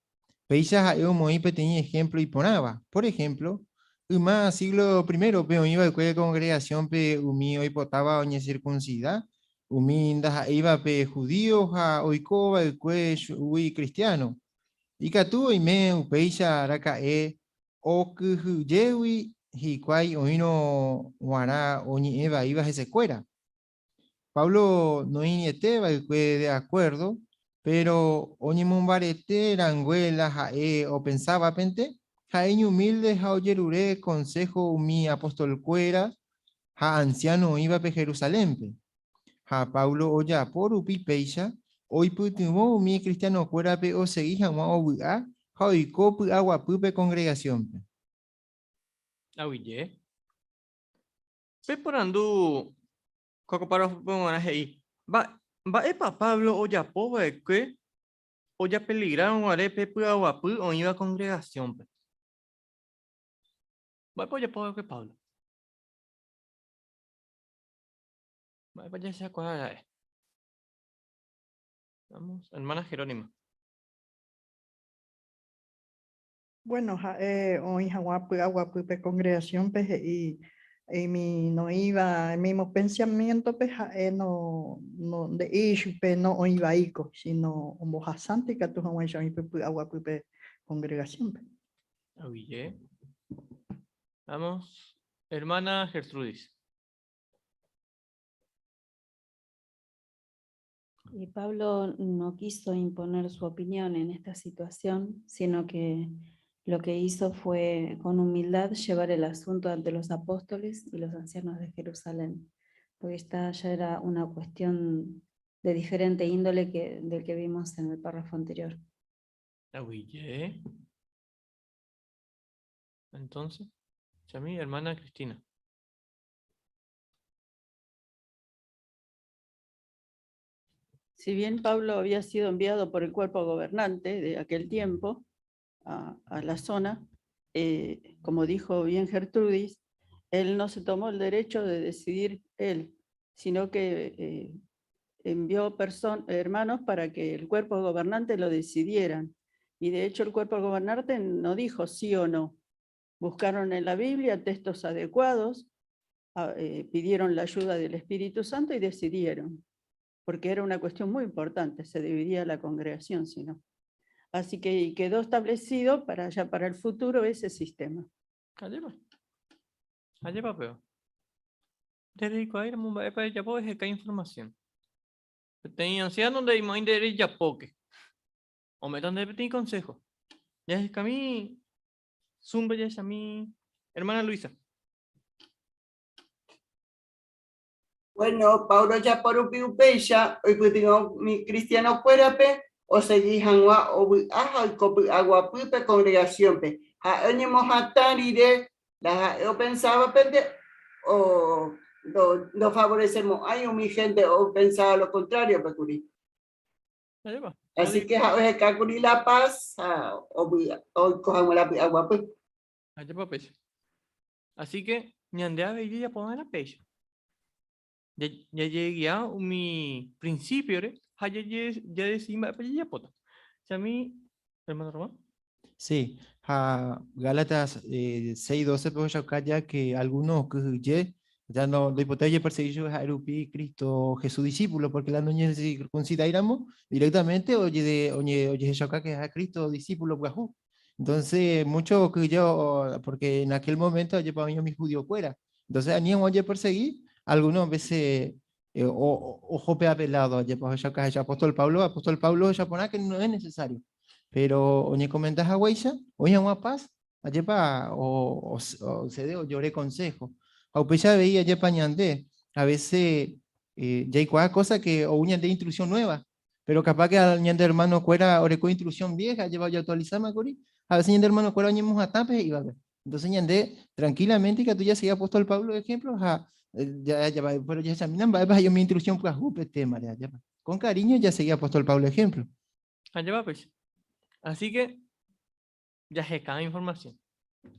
[SPEAKER 4] Péicha ha'e omoĩ peteĩ ejemplo iporãva. Por ejemplo, yma siglo primero-pe oĩva'ekue congregación-pe umi oipotáva oñecircuncida, umi ndaha'éivape judío ha oikova'ekue chugui cristiano. Ikatu oime upéicha raka'e okyhyjégui hikuái oĩrõ g̃uarã oñe'ẽ vaíva hesekuéra. Pablo noĩriete va'ekue de acuerdo, pero oñemombarete rangue la ha'e opensávapente, ha'e iñumilde ha ojerure consejo umi apostolkuéra ha anciano oĩvape Jerusalénpe. Ha Pablo ojapo rupi péicha, oipytyvõ umi kristianokuérape osegi hag̃ua ovy'a ha oiko py'aguapýpe kongregasiónpe.
[SPEAKER 3] Aguyje. Peporandu ko párrafope g̃uarã he'i, Mba'épa Pablo ojapo va'ekue ojapeligrárõ guare pe py'aguapy oĩva kongregasiónpe? Mba'épa ojapo va'ekue Pablo? Mba'épa jahechakuaa ra'e? Vamos, hermana Jerónima.
[SPEAKER 8] Bueno, ha'e oĩ hag̃ua py'aguapýpe congregación-pe he'i imi noĩva mismo pensamiento-pe ha'e no no nde'íri chupe no oĩ vaíko, sino ombohasánte ikatu hag̃uáicha oĩ pe py'aguapýpe congregación-pe.
[SPEAKER 3] Aguyje. Vamos, hermana Gertrudis.
[SPEAKER 5] Y Pablo no quiso imponer su opinión en esta situación, sino que lo que hizo fue con humildad llevar el asunto ante los apóstoles y los ancianos de Jerusalén, porque esta ya era una cuestión de diferente índole que del que vimos en el párrafo anterior.
[SPEAKER 3] Aguyje. Entonces, mi hermana Cristina.
[SPEAKER 5] Si bien Pablo había sido enviado por el cuerpo gobernante de aquel tiempo a la zona, como dijo bien Gertrudis, él no se tomó el derecho de decidir él, sino que envió hermanos para que el cuerpo gobernante lo decidieran. Y de hecho el cuerpo gobernante no dijo sí o no. Buscaron en la Biblia textos adecuados, pidieron la ayuda del Espíritu Santo y decidieron, porque era una cuestión muy importante, se dividía la congregación, si no. Así que quedó establecido para ya para el futuro ese sistema.
[SPEAKER 3] Ajépa. Ajépa péva. Ndereikuaáiramo mba'épa rejapo eheka información. Peteĩ anciano nde'imo'ãi nde rejapóke. Ome'ẽta ndéve peteĩ consejo. Jahekami Zoom-pe jahechami hermana Luisa.
[SPEAKER 11] Bueno, Pablo ojapo rupi upéicha oipytyvõ umi kristianokuérape osegi hag̃ua ovy'a ha oiko py'aguapy pe kongregasiónpe. Ha'e oñemohatã rire la ha'e opensávapente o ndofavoresemo'ãi umi hénte opensáva lo kontráriope kuri. Así que ha'e oheka kuri la paz ha oiko hag̃ua la py'aguapy.
[SPEAKER 3] Ajépa péicha. Así que ñande avei jajapova'erã péicha. Jajegia umi principio-re ha jadecidi mba'épa jajapóta. Chami, hermano Román.
[SPEAKER 4] Sí, ha Gálatas 6:12-pe ohechauka ja que algunos okyhyje, ya no ndoipotái ojepersegui chupe ha'e rupi Cristo Jesús discípulo, porque la noñecircuncidáiramo directamente oje, oje, ojehechauka que ha'e Cristo discípulo pyahu. Entonces, mucho okyhyje porque en aquel momento ojepa oĩ umi judío-kuéra. Entonces, ani hag̃ua ojepersegui, algunos veces oho pe apelado, ojepa ohechauka hecha apóstol Pablo, apóstol Pablo ohecha porã que no es necesario. Pero oñekomenta haguéicha, oĩ hag̃ua paz, ajépa osede ojore consejo. Ha upéicha avei ajépa ñande, a veces jaikuaa cosa que ou ñande instrucción nueva. Pero capaz que a ñande hermano kuéra oreko instrucción vieja, lleva ojeactualizama kuri, a veces ñande hermano kuéra oñemohatã pe he'ívape. Entonces ñande tranquilamente ikatu jasegi apóstol Pablo ejemplo ha ya, ya, pero jahechamína mba'épa he'i umi instrucción pyahu pe témare, ajépa. Con cariño jasegi apóstol Pablo ejemplo.
[SPEAKER 3] Ajépa péicha. Así que jaheka información.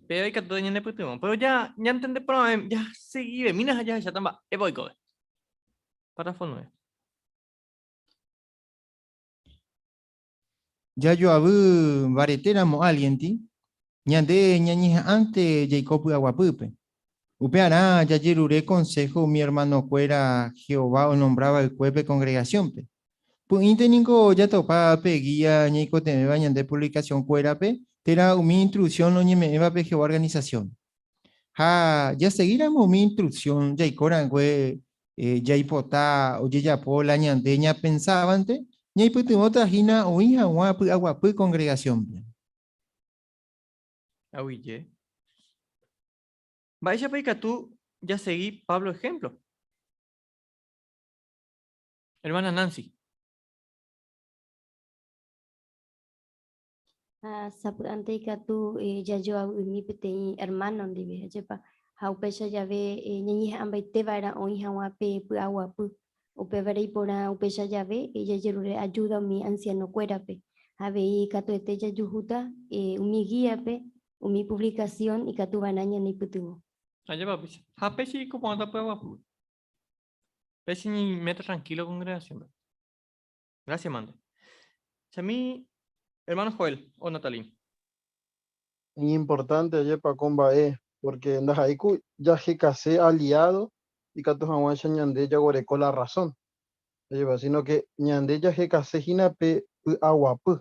[SPEAKER 3] Péva ikatu ñanepytyvõ. Pero ya ñantende porãve, jaseguivemína ha jahecháta mba'épa oikove. Párrafo 9.
[SPEAKER 4] Jajoavy mbaretéramo álgienti, ñande ñañeha'ãnte jaiko py'aguapýpe. Upearã jajerure konsého umi ermanokuéra Jehová onombra va'ekue pe kongregasiónpe. Py'ỹinte ningo jatopa pe gía ñaikotevẽva ñande puvlikasionkuérape térã umi instruksión oñeme'ẽvape Jehová organisasión. Ha jasegíramo umi instruksión jaiko rangue jaipota ojejapo la ñande ñapensávante, ñaipytyvõta hína oĩ hag̃ua py'aguapy kongregasiónpe.
[SPEAKER 3] Aguyje. Mba'éichapa ikatu jasegi Pablo ehémplo? Hermana Nancy.
[SPEAKER 16] Ha sapy'ánte ikatu jajoavy'imi peteĩ ermáno ndive, ajépa? Ha upéicha jave ñañeha'ãmbaite va'erã oĩ hag̃ua pe py'aguapy. Upévare iporã upéicha jave jajerure ajúda umi ansianokuérape. Ha avei katuete jajuhúta umi gíape, umi puvlikasión ikatu va'erã ñaneipytyvõ.
[SPEAKER 3] Ajépa upéicha. Ha péicha ikoporãta py'aguapýpe. Péicha ñaiméta trankílo kongregasiónpe. Gracias, mande. Chami, hermano Joel o Natalín.
[SPEAKER 12] Iñimportante ajépa ko mba'e, porque ndaha'éi ku jahekase aliado ikatu hag̃uáicha ñande jaguereko la razón, ajépa, sino que ñande jahekase hína pe py'aguapy,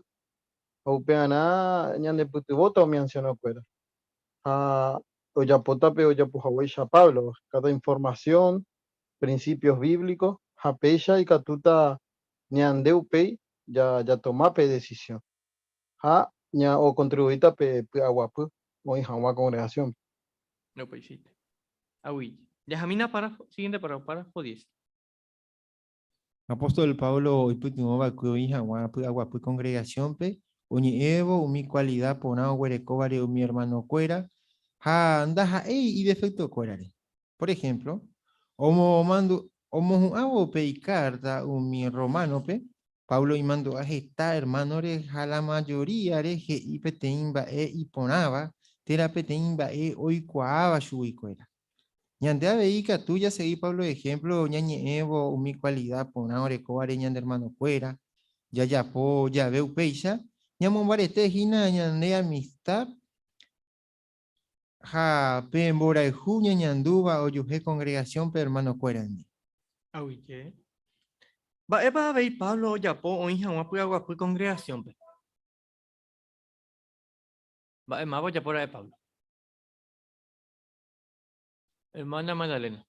[SPEAKER 12] ha upearã ñandepytyvõta umi anciano-kuéra, ha ojapóta pe ojapohaguéicha Pablo, cada información, principios bíblicos, ha péicha ikatúta ñande upéi jatoma pe decisión ha ocontribuíta pe py'aguapy oĩ hag̃ua congregación-pe.
[SPEAKER 3] Upeichaite. Aguyje. Jahamína párrafo, siguiente párrafo, párrafo 10.
[SPEAKER 4] Apóstol Pablo oipytyvõ va'ekue oĩ hag̃ua py'aguapy kongregasiónpe, oñe'ẽvo umi kualida porã oguerekóvare umi ermanokuéra ha ndaha'éi idefektokuérare. Por ehémplo, omohu'ãvo pe ikárta umi rrománope, Pablo imandu'a heta ermánore ha la majoríare he'i peteĩ mba'e iporãva térã peteĩ mba'e oikuaáva chuguikuéra. Ñande avei ikatu jasegi Pablo ehémplo ñañe'ẽvo umi kualida porã orekóvare ñane ermanokuéra. Jajapo jave upéicha, ñamombarete hína ñane amista Ha pe mborayhu ñañandúva ojuhe kongregasiónpe ermanokuérandi.
[SPEAKER 3] Aguyje. Mba'épa avei Pablo ojapo oĩ hag̃ua py'aguapy kongregasiónpe? Mba'e máva ojapo ra'e Pablo? Hermana Magdalena.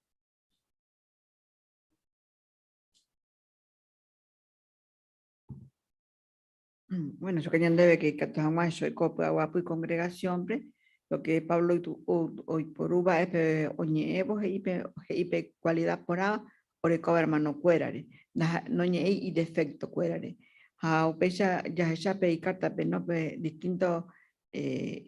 [SPEAKER 14] Bueno, yo quería ñandéve que ikatu hag̃uáicha oiko py'aguapy congregación-pe, lo que Pablo oiporu va'ekue oñe'ẽvo he'i pe he'i pe cualidad porã orekóva hermano-kuérare, noñe'ẽi idefecto-kuérare. Ha upéicha jahecha pe icarta-pe, no, pe distinto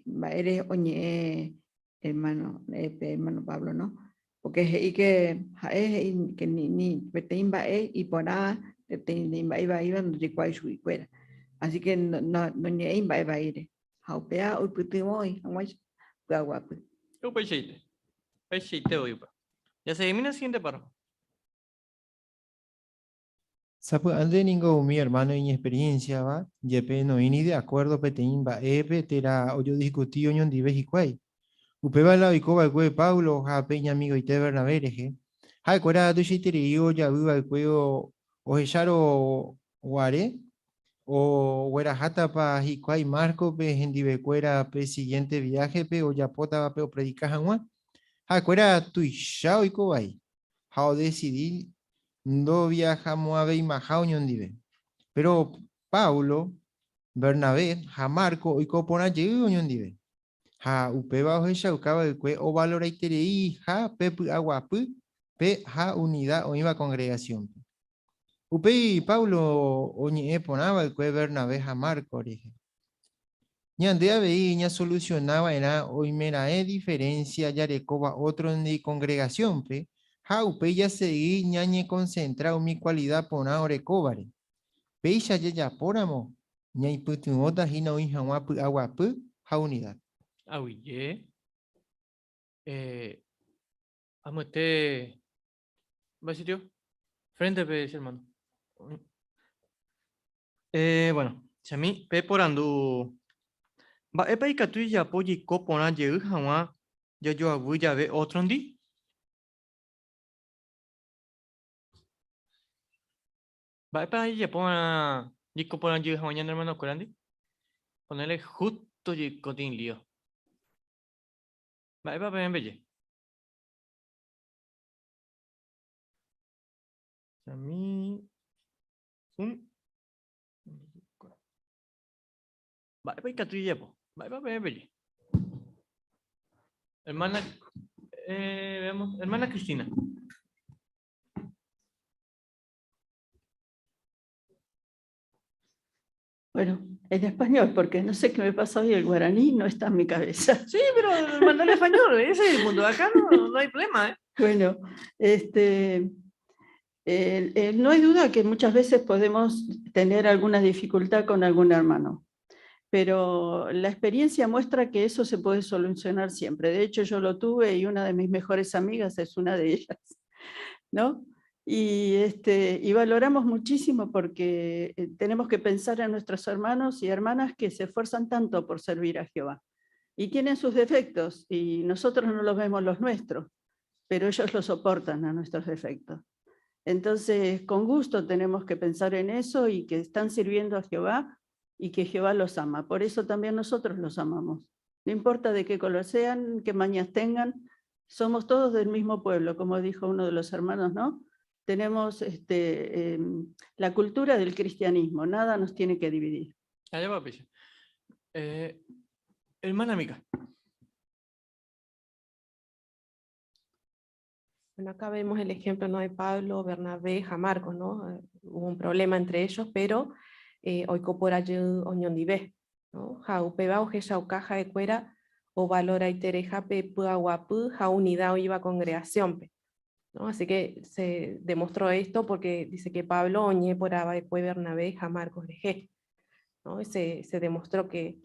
[SPEAKER 14] mba'ére oñe'ẽ hermano, pe hermano Pablo, no? Porque he'i que ha'e he'i que ni, ni peteĩ mba'e iporãva, peteĩ mba'e ivaíva ndojekuaái chuguikuéra. Así que no, no, noñe'ẽi mba'e vaíre. Ha upéva oipytyvõ oĩ hag̃uáicha py'aguapy.
[SPEAKER 3] Upeichaite. Upeichaite voi upe. Jaseguimína siguiente párrafo.
[SPEAKER 4] Sapy'ánte ningo umi ermáno iñexperiénsiava jepe noĩri de akuérdo peteĩ mba'épe térã ojodiskuti oñondive hikuái. Upéva la oiko va'ekue Pablo ha pe iñamigoite Bernabé rehe. Ha'ekuéra tuichaiterei ojavy va'ekue ohechárõ guare oguerahátapa hikuái Márcospe hendivekuéra pe sigiénte viáhepe ojapótavape opredika hag̃ua. Ha'ekuéra tuicha oiko vai. ha odesidi ndoviahamo'ãveimaha oñondive. Péro Pablo, Bernabé ha Marcos oiko porã jey oñondive, ha upéva ohechauka va'ekue ovaloraitereiha pe py'aguapy pe ha unida oĩva kongregasiónpe. Upéi Pablo oñe'ẽ porã va'ekue Bernabé ha Marcos rehe. Ñande avei ñasolusiona va'erã oimeraẽ diferénsia jarekóva ótrondi kongregasiónpe ha upéi jasegi ñañekonsentra umi kualida porã orekóvare. Péicha jajapóramo ñaipytyvõta hína oĩ hag̃ua py'aguapy ha unida.
[SPEAKER 3] Aguyje. Eh, amoite ¿Va sitio? Frente, pe, hermano. Eh, bueno, chami, pe porandu. Mba'épa ikatu ijapo jaiko porã jey hag̃ua jajoavy jave ótrondi? Mba'épa ijapo va'erã jaiko porã jey hag̃ua ñane hermanokuérandi? Ponele justo jaiko tin lío. Mba'épa peẽ peje? Chami un Mba'épa ikatu ijapo? Mba'épa peẽ peje? Hermana, eh, veamos, hermana Cristina.
[SPEAKER 5] Bueno, en español, porque no sé qué me pasa hoy, el guaraní no está en mi cabeza.
[SPEAKER 3] Sí, pero mandale español, ese es el mundo. Acá no, no hay problema, ¿eh?
[SPEAKER 5] Bueno, este, no hay duda que muchas veces podemos tener alguna dificultad con algún hermano, pero la experiencia muestra que eso se puede solucionar siempre. De hecho, yo lo tuve y una de mis mejores amigas es una de ellas, ¿no? Y, este, y valoramos muchísimo porque eh, tenemos que pensar en nuestros hermanos y hermanas que se esfuerzan tanto por servir a Jehová. Y tienen sus defectos y nosotros no los vemos los nuestros, pero ellos los soportan a nuestros defectos. Entonces, con gusto tenemos que pensar en eso y que están sirviendo a Jehová y que Jehová los ama. Por eso también nosotros los amamos. No importa de qué color sean, qué mañas tengan, somos todos del mismo pueblo, como dijo uno de los hermanos, ¿no? Tenemos este, em, la cultura del cristianismo, nada nos tiene que dividir.
[SPEAKER 3] Allá va, picha. Eh, hermana Mica.
[SPEAKER 13] Bueno, acá vemos el ejemplo ¿no? de Pablo, Bernabé, ja Marcos, ¿no? Eh, hubo un problema entre ellos, pero eh, oiko porã jey oñondive, ¿no? Ja upéva ohechauka ha'ekuéra ovaloraitereiha pe py'aguapy ha unidad oĩva congregación-pe, ¿no? Así que se demostró esto porque dice que Pablo oñe'ẽ porã va'ekue Bernabé ha Marcos rehe, ¿no? Se, se demostró que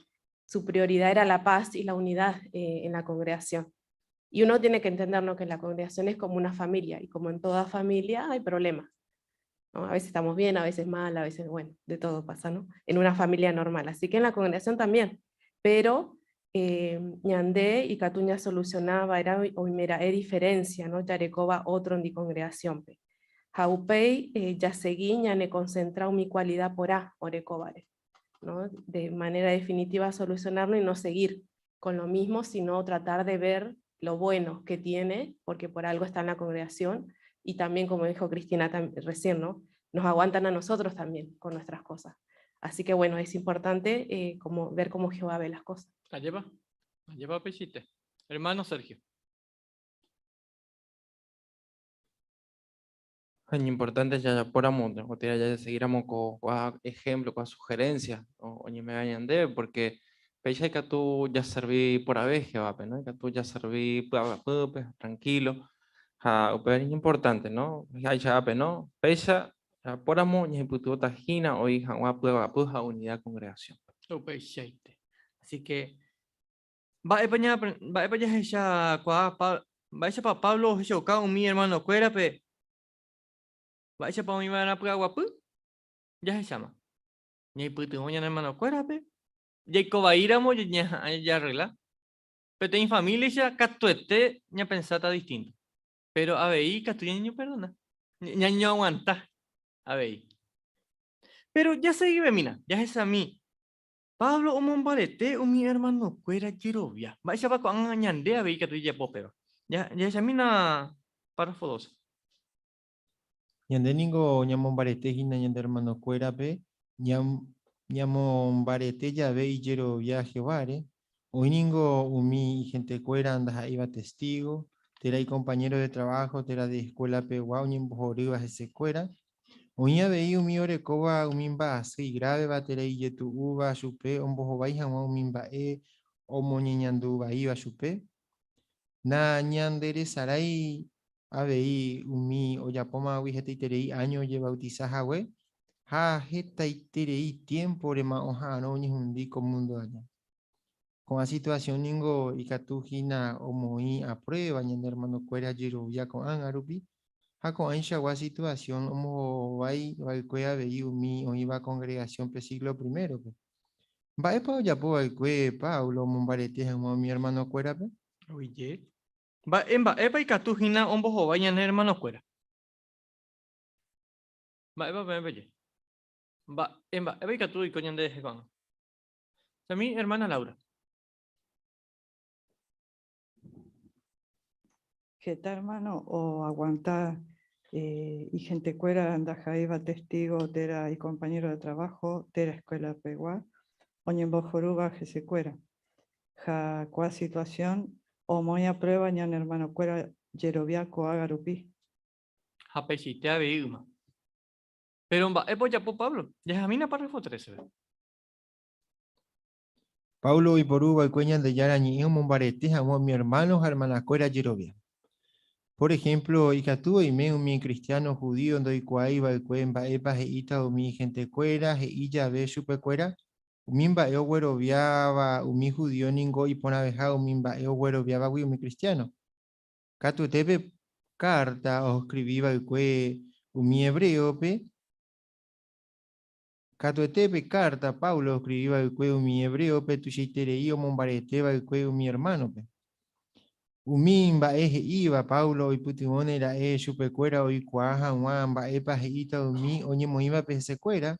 [SPEAKER 13] su prioridad era la paz y la unidad eh, en la congregación. Y uno tiene que entender ¿no? que la congregación es como una familia, y como en toda familia hay problemas. ¿no? A veces estamos bien, a veces mal, a veces, bueno, de todo pasa, ¿no? En una familia normal. Así que en la congregación también. Pero eh, ñande ikatu ñasoluciona va'erã oimeraẽ diferencia, ¿no? Jarekóva ótrondi congregación-pe. Ha upéi eh, jasegi ñaneconcentra umi cualidad porã orekóvare, ¿no? De manera definitiva solucionarlo y no seguir con lo mismo, sino tratar de ver lo bueno que tiene, porque por algo está en la congregación, y también, como dijo Cristina recién, ¿no? Nos aguantan a nosotros también con nuestras cosas. Así que bueno, es importante eh, como ver cómo Jehová ve las cosas.
[SPEAKER 3] Allá va, pechite. Hermano Sergio.
[SPEAKER 15] Es importante jajapóramo, térã jaseguíramo ko ejemplo, ko sugerencia, oñeme'ẽ ñandéve, porque péicha ikatu jaservi porãve Jehovápe, ¿no? Ikatu jaservi py'aguapýpe, tranquilo, ha upéva importante, ¿no? Jaichahápe, ¿no? Péicha jajapóramo ñaipytyvõta hína oĩ hag̃ua py'aguapy ha unidad congregación.
[SPEAKER 3] Upeichaite. Así que, mba'épa mba'épa jahechakuaa mba'éichapa Pablo ohechauka umi hermanokuérape mba'éichapa oĩva'erã py'aguapy? Jahecháma. Ñaipytyvõ ñane hermanokuérape, jaikovaíramo ñaha'ã jajarregla. Peteĩ familia katuete ñapensáta distinto. Pero avei katu ñañoperdona. Ñañoaguanta avei. Pero jaseguivemína, jahechami. Pablo omombarete umi hermanokuéra jerovia. Mba'éichapa ko'ág̃a ñande avei katu ijapo péva. Jahechamína párrafo 12.
[SPEAKER 4] Ñande ningo ñamombarete hína ñande hermanokuérape ñamombarete jave ijerovia Jehováre. Oĩ ningo umi ihentekuéra ndaha'éiva testígo, térã ikompañéro de traváho térã de eskuelapegua oñembohorýva hesekuéra. Oĩ avei umi orekóva umi mba'asy igráveva térã ijetu'úva chupe ombohovái hag̃ua umi mba'e omoñeñandu vaíva chupe. Nañanderesarái avei umi ojapómagui hetaiterei áño ojevautisa hague ha hetaiterei tiémporema oha'arõ oñehundi ko múndo aja. Ko'ã situasión ningo ikatu hína omoĩ a pruéva ñane ermanokuéra jerovia ko'ág̃a rupi, ha ko'ãichagua situasión ombohovái va'ekue avei umi oĩva kongregasiónpe síglo primérope. Mba'épa ojapo va'ekue Pablo omombarete hag̃ua umi ermanokuérape?
[SPEAKER 3] Oije. Mba'e mba'épa ikatu hína ombohovái ñane ermanokuéra? Mba'épa peẽ peje? Mba'e mba'épa ikatu oiko ñanderehe ko'ág̃a? Mi hermana Laura.
[SPEAKER 8] Heta hermano oaguanta ihentekuéra ndaha'éiva testigo térã icompañero de trabajo térã escuela pegua oñembohorúva hesekuéra. Ha ko'ã situación omoĩ a prueba ñane hermanokuéra jerovia ko'ág̃a rupi.
[SPEAKER 3] Ha peichaite avei yma. Péro mba'épa ojapo Pablo? Jahamína párrafo 13-pe.
[SPEAKER 4] Pablo oiporu va'ekue Ñandejára Ñe'ẽ omombarete hag̃ua umi ermáno ha ermanakuéra jerovia. Pór ehémplo, ikatu oime umi kristiáno judío ndoikuaái va'ekue mba'épa he'íta umi ihentekuéra he'i jave chupekuéra, umi mba'e ogueroviáva umi judío ningo iporãveha umi mba'e ogueroviávagui umi kristiáno. Katuete pe kárta oskrivi va'ekue umi hebréope, Katuete pe kárta Pablo oskrivi va'ekue umi hebréope tuichaiterei omombarete va'ekue umi ermánope. Umi mba'e he'íva Pablo oipytyvõne ra'e chupekuéra oikuaa hag̃ua mba'épa he'íta umi oñemoĩvape hesekuéra.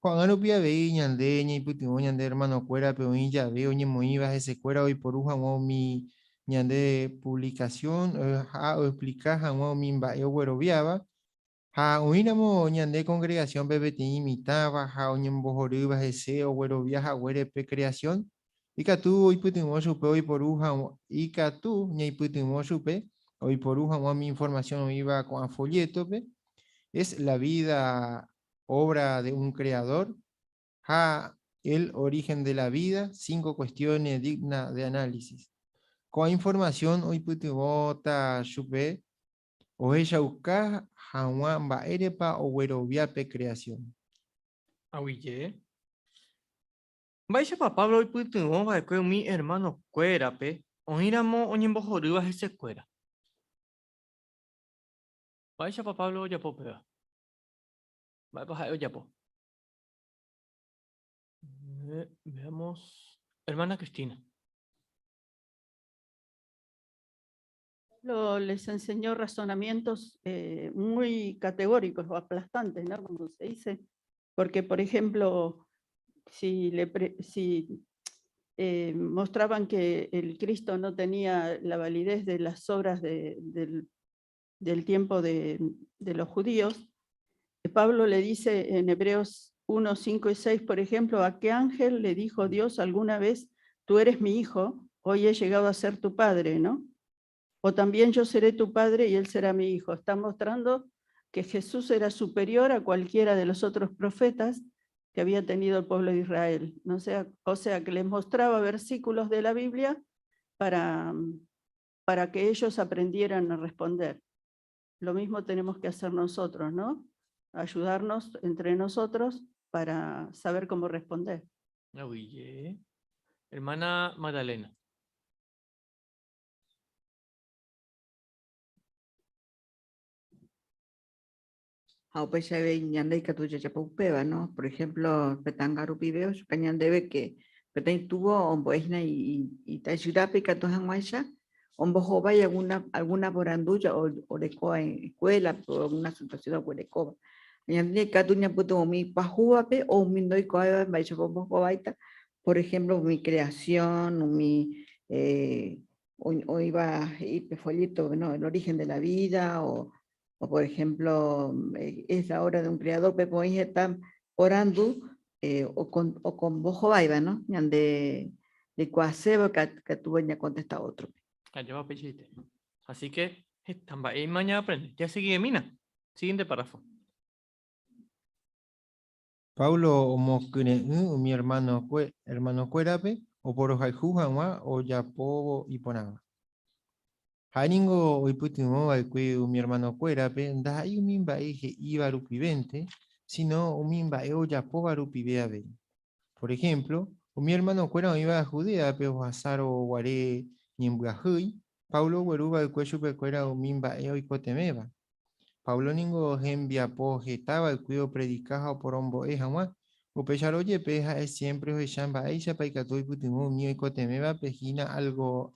[SPEAKER 4] Ko'ág̃a rupi avei ñande ñaipytyvõ ñande ermanokuérape oĩ jave oñemoĩva hesekuéra oiporu hag̃ua umi ñande puvlikasión ha oexplika hag̃ua umi mba'e ogueroviáva. Ha oĩramo ñande kongregasiónpe peteĩ imitãva ha oñembohorýva hese oguerovia haguére pe kreasión, ikatu oipytyvõ chupe oiporu hag̃ua ikatu ñaipytyvõ chupe oiporu hag̃ua umi informasión oĩva ko'ã follétope, Es la vida obra de un Creador? ha El origen de la vida, cinco cuestiones dignas de análisis. Ko'ã informasión oipytyvõta chupe Ohechauka hag̃ua mba'érepa oguerovia pe creación.
[SPEAKER 3] Aguyje. Mba'éichapa Pablo oipytyvõ va'ekue umi ermanokuérape oĩramo oñembohorýva hesekuéra? Mba'éichapa Pablo ojapo upéva? Mba'épa ha'e ojapo? Veamos. Hermana Cristina.
[SPEAKER 5] Pablo les enseñó razonamientos eh, muy categóricos o aplastantes, ¿no? Como se dice. Porque, por ejemplo, si, le si eh, mostraban que el Cristo no tenía la validez de las obras del, del, tiempo de, de los judíos, Pablo le dice en Hebreos 1, 5 y 6, por ejemplo, ¿a qué ángel le dijo Dios alguna vez, tú eres mi hijo, hoy he llegado a ser tu padre, ¿no? O también yo seré tu padre y él será mi hijo. Está mostrando que Jesús era superior a cualquiera de los otros profetas que había tenido el pueblo de Israel. ¿no? sea, o sea, que les mostraba versículos de la Biblia para, para que ellos aprendieran a responder. Lo mismo tenemos que hacer nosotros, ¿no? Ayudarnos entre nosotros para saber cómo responder.
[SPEAKER 3] Hermana Magdalena.
[SPEAKER 14] Ha upéicha avei ñande ikatu jajapo upéva, no? Por ejemplo, pe tanga rupive ochuka ñandéve que peteĩ túvo ombo'e hína itajýrape ikatu hag̃uáicha ombohovái alguna, alguna porandu orekóva en escuela o alguna situación oguerekóva. Ñande ikatu ñapytyvõ umi ipyahúvape o umi ndoikuaáiva mba'éichapa ombohováita, por ejemplo, umi creación, umi eh, oĩva he'i pe folleto, no, el origen de la vida o O por ejemplo, es la obra de un creador, pe oĩ heta porandu eh, okombohováiva, no? Ñande jaikuaaséva katu ñakontesta ótrope.
[SPEAKER 3] Ajépa peichaite. Así que heta mba'e imaña aprende. Jaseguiemína. Siguiente párrafo.
[SPEAKER 4] Paulo omokyre'ỹ umi ermanokuérape oporohayhu hag̃ua ojapóvo iporãva. Ha'e ningo oipytyvõ va'ekue umi ermanokuérape ndaha'éi umi mba'e he'íva rupivénte, síno umi mba'e ojapóva rupive avei. Por ehémplo, umi ermanokuéra oĩva Judéape ohasárõ guare ñembyahýi, Pablo ogueru va'ekue chupekuéra umi mba'e oikotevẽva. Pablo ningo hembiapo heta va'ekue opredika ha oporombo'e hag̃ua, upéicharõ jepe ha'e siémpre ohecha mba'éichapa ikatu oipytyvõ umi oikotevẽvape hína algo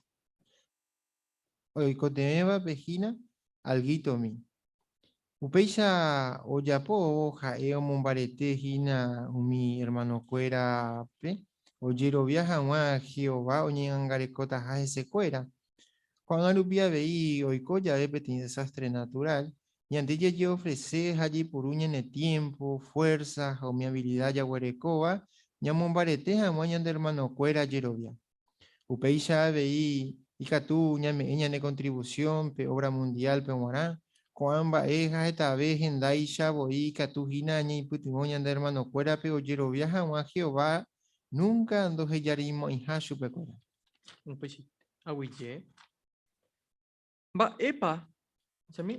[SPEAKER 4] oikotevẽvape hína algitomi. Upéicha ojapo ha'e omombarete hína umi ermanokuérape ojerovia hag̃ua Jehová oñeñangarekotaha hesekuéra. Ko'ág̃a rupi avei oiko jave peteĩ desástre naturál, ñande jajeofrese ha jaipuru ñane tiémpo, fuérsa ha umi avilida jaguerekóva ñamombarete hag̃ua ñande ermanokuéra jerovia. Upéicha avei ikatu ñame'ẽ ñane kontrivusión pe óvra mundiálpe g̃uarã. Ko'ã mba'e ha hetave hendáicha voi ikatu hína ñaipytyvõ ñande ermanokuérape ojerovia hag̃ua Jehová núnka ndohejareimo'ãiha chupekuéra.
[SPEAKER 3] Upéichaite. Aguyje. Mba'épa, chami,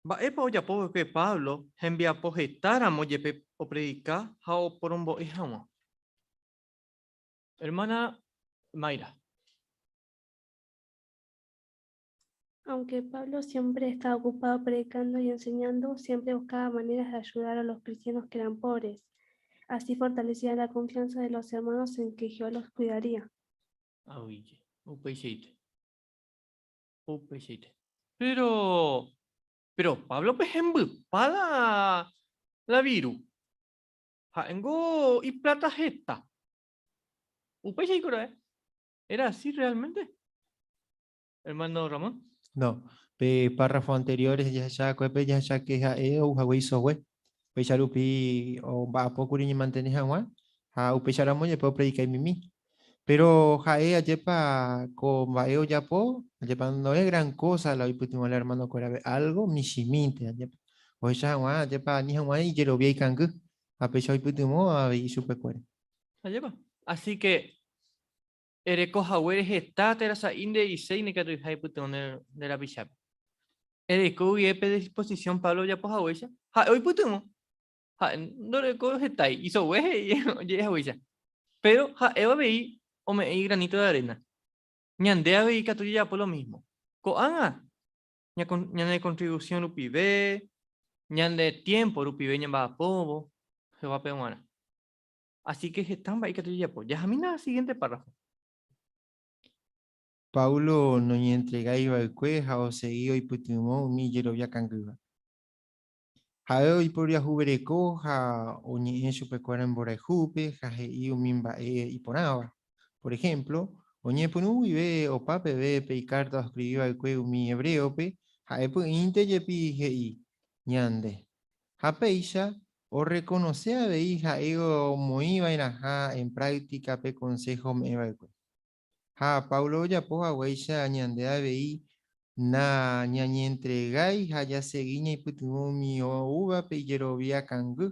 [SPEAKER 3] mba'épa ojapo va'ekue Pablo hembiapo hetáramo jepe opredika ha oporombo'e hag̃ua? Hermana Mayra.
[SPEAKER 17] Aunque Pablo siempre estaba ocupado predicando y enseñando, siempre buscaba maneras de ayudar a los cristianos que eran pobres. Así fortalecía la confianza de los hermanos en que Jehová los cuidaría.
[SPEAKER 3] Aguyje. Upeichaite. Upeichaite. Pero, pero Pablo pe hembypa la, la viru. Ha'éngo iplata heta. Upéicha ikora'e. Era así realmente? Hermano Ramón.
[SPEAKER 4] No, pe párrafo anterior jahecha va'ekuépe jahecha ke ha'e ou hague isogue. Upéicha rupi omba'apókuri oñemantene hag̃ua ha upéicha ramo jepe opredika imimi. Péro ha'e ajépa ko mba'e ojapo, ajépa noe gran kósa la oipytyvõ la ermanokuérape, álgo michĩmínte ajépa. Ohecha hag̃ua ajépa ani hag̃ua ijerovia ikangy ha péicha oipytyvõ avei ichupekuéra.
[SPEAKER 3] Ajépa. Así que Ereko haguére heta térã sa'i nde'iséi ndaikatuiha ipytyvõ nde rapichápe. Ereko guive pe disposición Pablo ojapo haguéicha, ha'e oipytyvõ. Ha'e ndoreko hetái, isogue he'i oje'e haguéicha. Péro ha'e avei ome'ẽ igranito de arena. Ñande avei ikatu jajapo lo mismo. Ko'ág̃a ñane contribución rupive, ñande tiempo rupive ñamba'apóvo Jehovápe g̃uarã. Así que heta mba'e ikatu jajapo. Jahamína siguiente párrafo.
[SPEAKER 4] Paulo noñentregái va'ekue ha osegi oipytyvõ umi ijerovia kangýva. Ha'e oiporiahuvereko ha oñe'ẽ chupekuéra mborayhúpe ha he'i umi mba'e iporãva. Por ehémplo, oñepyrũ guive opa peve pe ikárta oskrivi va'ekue umi hebréope, ha'e py'ỹinte jepi he'i, Ñande. Ha péicha orrekonose avei ha'e omoĩ va'erãha en práktika pe konsého ome'ẽ va'ekue. Ha Pablo ojapo haguéicha ñande avei nañañentregái ha jasegi ñaipytyvõ umi oúvape ijerovia kangy.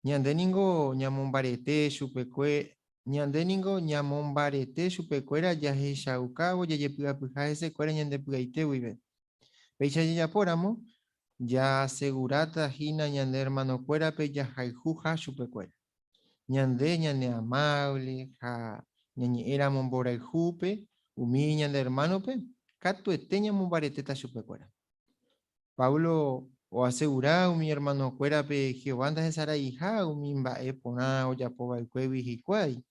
[SPEAKER 4] Ñande ningo ñamombarete chupekue, ñande ningo ñamombarete chupekuéra jahechaukávo jajepy'apyha hesekuéra ñande py'aite guive. Péicha jajapóramo, jaaseguráta hína ñane ermanokuérape jahayhuha chupekuéra. Ñande ñaneamávle ha ñañe'ẽramo mborayhúpe umi ñane ermánope, katuete ñamombaretéta chupekuéra. Pablo oasegura umi ermanokuérape Jehová ndahesaraiha umi mba'e porã ojapo va'ekuégui hikuái.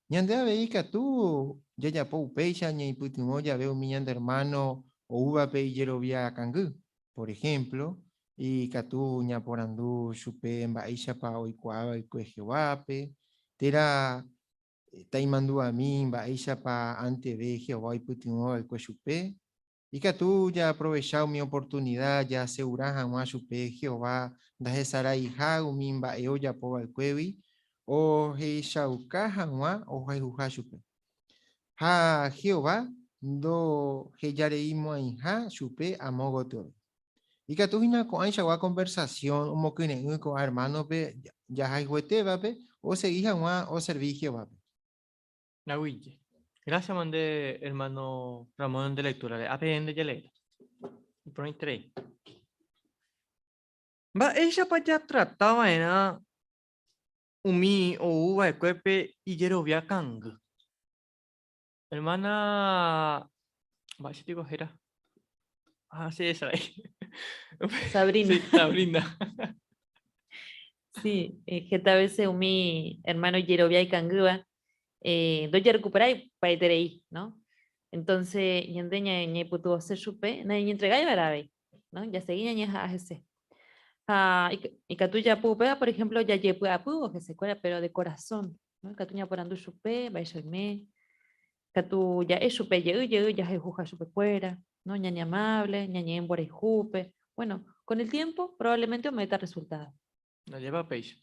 [SPEAKER 4] Ñande avei ikatu jajapo upéicha ñaipytyvõ jave umi ñande ermáno oúvape ijerovia kangy. Por ehémplo, ikatu ñaporandu chupe mba'éichapa oikuaa va'ekue Jehovápe, térã taimandu'ami mba'éichapa anteve Jehová oipytyvõ va'ekue chupe. Ikatu jaaprovecha umi oportunida jaasegura hag̃ua chupe Jehová ndahesaraiha umi mba'e ojapo va'ekuégui ohechauka hag̃ua ohayhuha chupe. Ha Jehová ndohejareimo'ãiha chupe amo gotyove. Ikatu hína ko'ãichagua konversasión omokyre'ỹ ko'ã ermánope jahayhuetévape osegi hag̃ua oservi Jehovápe.
[SPEAKER 3] Aguyje. Gracias mande hermano Ramón nde lectura-re. Ápe nde jaleéta. Iporãiterei. Mba'éichapa jatrata va'erã umi ou va'ekuépe ijerovia kangy? Hermana, mba'éicha piko héra? Ah, sí, esa ahí.
[SPEAKER 9] Sabrina.
[SPEAKER 3] Sí, Sabrina.
[SPEAKER 9] Sí, heta vece umi hermano ijerovia ikangýva, ndojerekuperái pya'eterei, no? Entonces, ñande ñaipytyvõse chupe, nañañentregái va'erã avei, no? Jasegi ñañeha'ã hese. Ha ikatu japu upéva, por ejemplo, jajepy'apývo hesekuéra, pero de corazón, no? Ikatu ñaporandu chupe, mba'éicha oime, ikatu ja'e chupe jey jey jahayhuha chupekuéra, no? Ñane amable, ñañe'ẽ mborayhúpe. Bueno, con el tiempo probablemente ome'ẽta resultado.
[SPEAKER 3] Ndajépa péicha.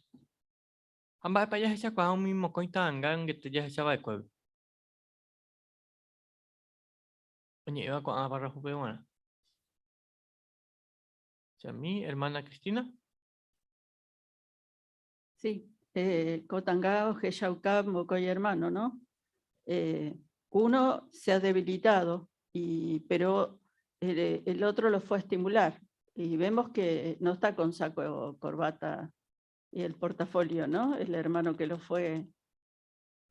[SPEAKER 3] Ha mba'épa jahechakuaa umi mokõi ta'anga angete jahecha va'ekuégui? Oñe'ẽva ko'ã párrafope g̃uarã. Chami, hermana Cristina.
[SPEAKER 5] Sí, ko ta'anga ohechauka mokõi hermano, no? Uno se ha debilitado, y, pero el otro lo fue a estimular. Y vemos que no está con saco, corbata y el portafolio, ¿no? El hermano que lo fue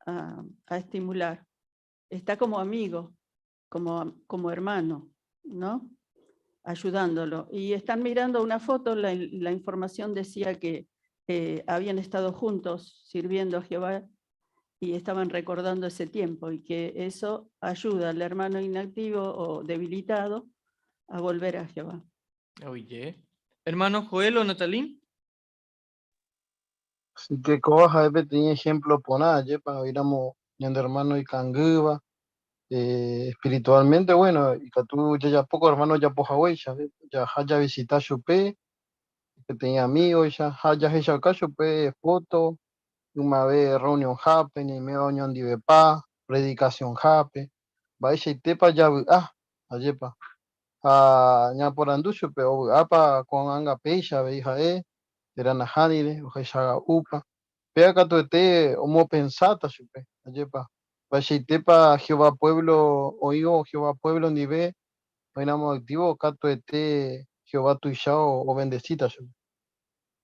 [SPEAKER 5] a estimular. Está como amigo, como hermano, ¿no? Ayudándolo. Y están mirando una foto, la información decía que habían estado juntos sirviendo a Jehová y estaban recordando ese tiempo y que eso ayuda al hermano inactivo o debilitado a volver a Jehová.
[SPEAKER 3] Oye, hermano Joel o Natalín.
[SPEAKER 12] Así que kóva ha'e peteĩ ejemplo porã, ajépa oĩramo ñande hermano ikangýva espiritualmente, bueno, ikatu jajapo ko hermano ojapo haguéicha, jaha javisita chupe, peteĩ amigoicha, ha jahechauka chupe foto, ymave reunionhápe, ñaiméva oñondivepa, predicacionhápe, mba'eichaitépa javy'a, ajépa. Ha ñaporandu chupe ovy'ápa ko'ág̃a péicha avei ha'e, térã nahánire, ohechaga'úpa. Péva katuete omopensáta chupe, ajépa. Mba'eichaitépa Jehová pueblo oĩvo Jehová pueblo ndive, oĩramo activo, katuete Jehová tuicha obendecíta chupe.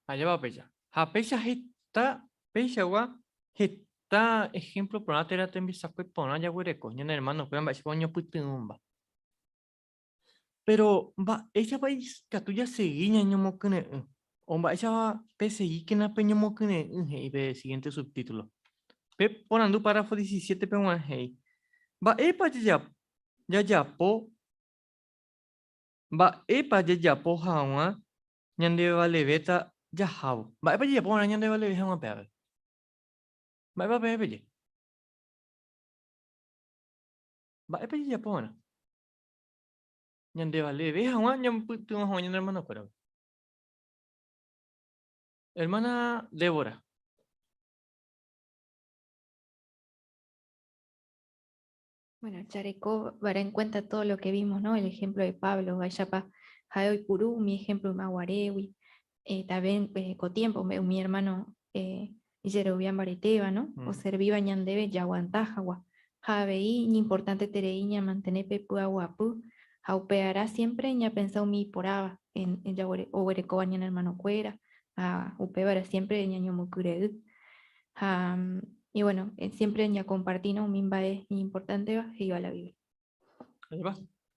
[SPEAKER 3] Ajépa péicha. Ha péicha heta, péichagua heta ejemplo porã térã tembiasakue porã jaguereko, ñane hermano-kuéra mba'éichapa oñopytyvõmba. Pero mba'éichapa ikatu jasegi ñañomokyre'ỹ? O mba'éichapa pesegíkena peñomokyre'ỹ, he'i pe siguiente subtítulo. Pe porandu párrafo 17-pe g̃uarã he'i, Mba'épa jajapo mba'épa jajapo hag̃ua ñandevalevéta jahávo? Mba'épa jajapo va'erã ñandevaleve hag̃ua pévape? Mba'épa peẽ peje? Mba'épa jajapo va'erã? Ñandevaleve hag̃ua ñampytyvõ hag̃ua ñane hermanokuérape. Hermana Débora.
[SPEAKER 10] Bueno, Chareco vará en cuenta todo lo que vimos, ¿no? El ejemplo de Pablo, Vayapa, Jaeo y Purú, mi ejemplo Maguarewi, también con tiempo, mi hermano Jerobiam Bareteva, ¿no? O serví bañandebe, yaguantajagua. Javeí, ni importante tereíña, mantener pepuaguapu, jaupeará siempre, ña pensá mi poraba, en yaguare, o huereco bañan hermano cuera, a upebara siempre, ñaño mucureu. Ja, y bueno, siempre ña compartí, ¿no? Mimba es importante, va, y va la Biblia.
[SPEAKER 3] Ahí va,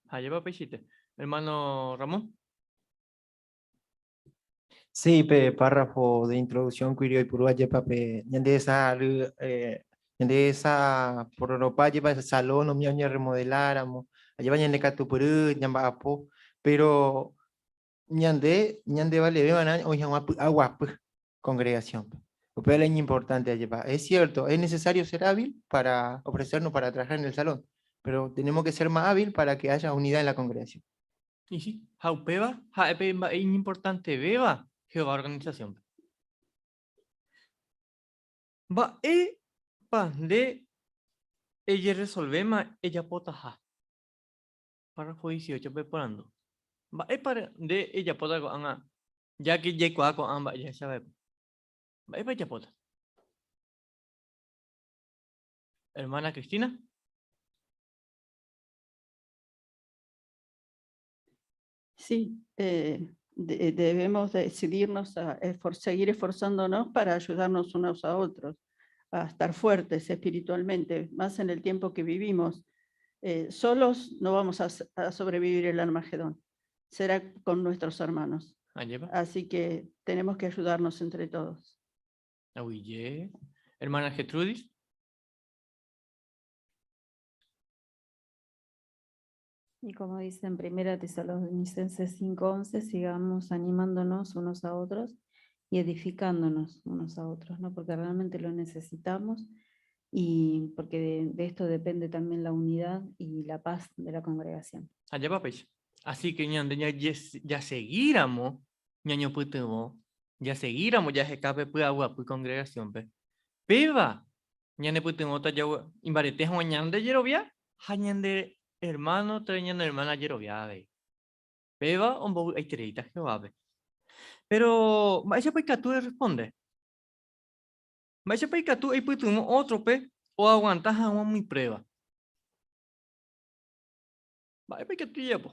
[SPEAKER 3] ahí va, Peixite. Hermano Ramón.
[SPEAKER 4] Sí, pe párrafo de introducción, Cuirio y Purúa, yepa, pe, ñande esa, ñande esa, por Europa, yepa, ese salón, no, ña, ña remodeláramos, allá va ñande catupurú, ñamba apo, pero ñande, ñande vale, ve, van a, hoy ña, pu, agua, pu, congregación. Pero es importante, yepa. Es cierto, es necesario ser hábil para ofrecernos para trabajar en el salón, pero tenemos que ser más hábil para que haya unidad en la congregación.
[SPEAKER 3] Y sí, jaupeba, jaepe es importante beba Jehová organización. Va e pa de ella resolvema ella potaja. Párrafo 18 preparando. Mba'épa nde ejapóta ko'ág̃a ya que jaikuaa ko'ã mba'e jahechava'ekue? Mba'épa ejapóta? Hermana Cristina.
[SPEAKER 5] Sí, debemos decidirnos a seguir esforzándonos para ayudarnos unos a otros, a estar fuertes espiritualmente, más en el tiempo que vivimos. Solos no vamos a sobrevivir el Armagedón, será con nuestros hermanos.
[SPEAKER 3] Ajépa.
[SPEAKER 5] Así que tenemos que ayudarnos entre todos.
[SPEAKER 3] Aguyje. Hermana Gertrudis.
[SPEAKER 18] Y como dice en 1 Tesalonicenses 5:11, sigamos animándonos unos a otros y edificándonos unos a otros, ¿no? Porque realmente lo necesitamos y porque de esto depende también la unidad y la paz de la congregación.
[SPEAKER 3] Ajépa péicha. Así que ñande jaseguíramo ñañopytyvõ, jaseguíramo jaheka pe py'aguapy congregación-pe. Péva ñanepytyvõta imbarete hag̃ua ñande jerovia ha ñande hermano térã ñane hermana jerovia avei. Péva ombovy'aitereíta Jehovápe. Péro mba'éichapa ikatu erresponde? Mba'éichapa ikatu eipytyvõ ótrope oaguanta hag̃ua umi pruéva? Mba'épa ikatu ijapo?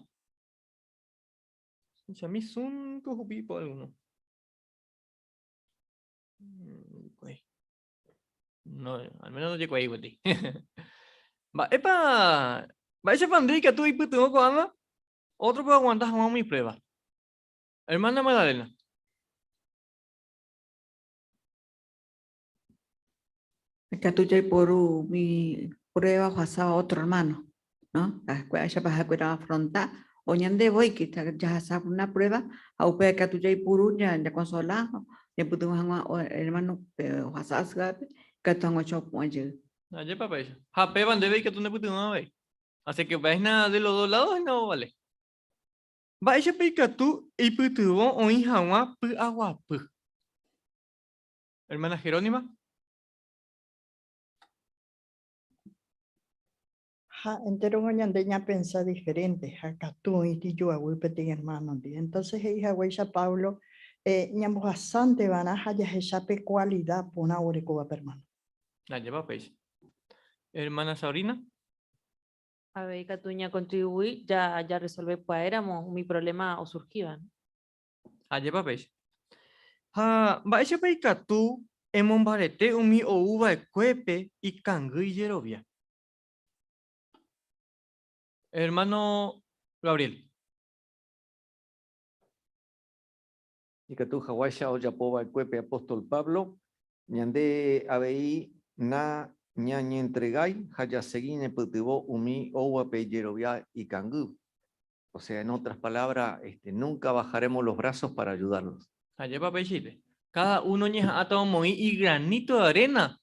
[SPEAKER 3] Chami sun ko hupi ipo alguno. No, al menos no jekuaái gueteri. Mba'épa, mba'éichapa nde ikatu eipytyvõ ko'ág̃a ótrope oaguanta hag̃ua umi pruéva? Hermana Magdalena.
[SPEAKER 14] Ikatu jaiporu umi prueba ohasáva otro hermano, no? Ha'ekuéra ha'ekuéra oafronta o ñande voi que jahasa una prueba ha upéva ikatu jaipuru ñakonsola ñaipytyvõ hag̃ua hermano ohasa asyvápe ikatu hag̃uáicha opu'ã jey.
[SPEAKER 3] Ajépa péicha. Ha péva ndéve ikatu nepytyvõ avei. Así que upéva hína de los dos lados hína ovale. Mba'éichapa ikatu eipytyvõ oĩ hag̃ua py'aguapy? Hermana Jerónima.
[SPEAKER 8] Ha entérongo ñande ñapensa diferente, ha katu oĩti joavy peteĩ hermano-ndi. Entonces he'i haguéicha Pablo, ñambohasánte va'erã ha jahecha pe kualida porã orekóva pe hermano.
[SPEAKER 3] Ajépa péicha. Hermana Sabrina.
[SPEAKER 9] Avei katu ñakontribui ja jarresolve pya'éramo umi problema osurgíva.
[SPEAKER 3] Ajépa péicha. Ha mba'éichapa ikatu emombarete umi ou va'ekuépe ikangy ijerovia? Hermano Gabriel.
[SPEAKER 1] Ikatu haguáicha ojapo va'ekue pe apóstol Pablo, ñande avei na ñañentregái ha jasegi ñaipytyvõ umi oúvape ijerovia ikangy. O sea, en otras palabras, este, nunca bajaremos los brazos para ayudarlos.
[SPEAKER 3] Ajépa peichaite. Cada uno oñeha'ãta omoĩ igranito de arena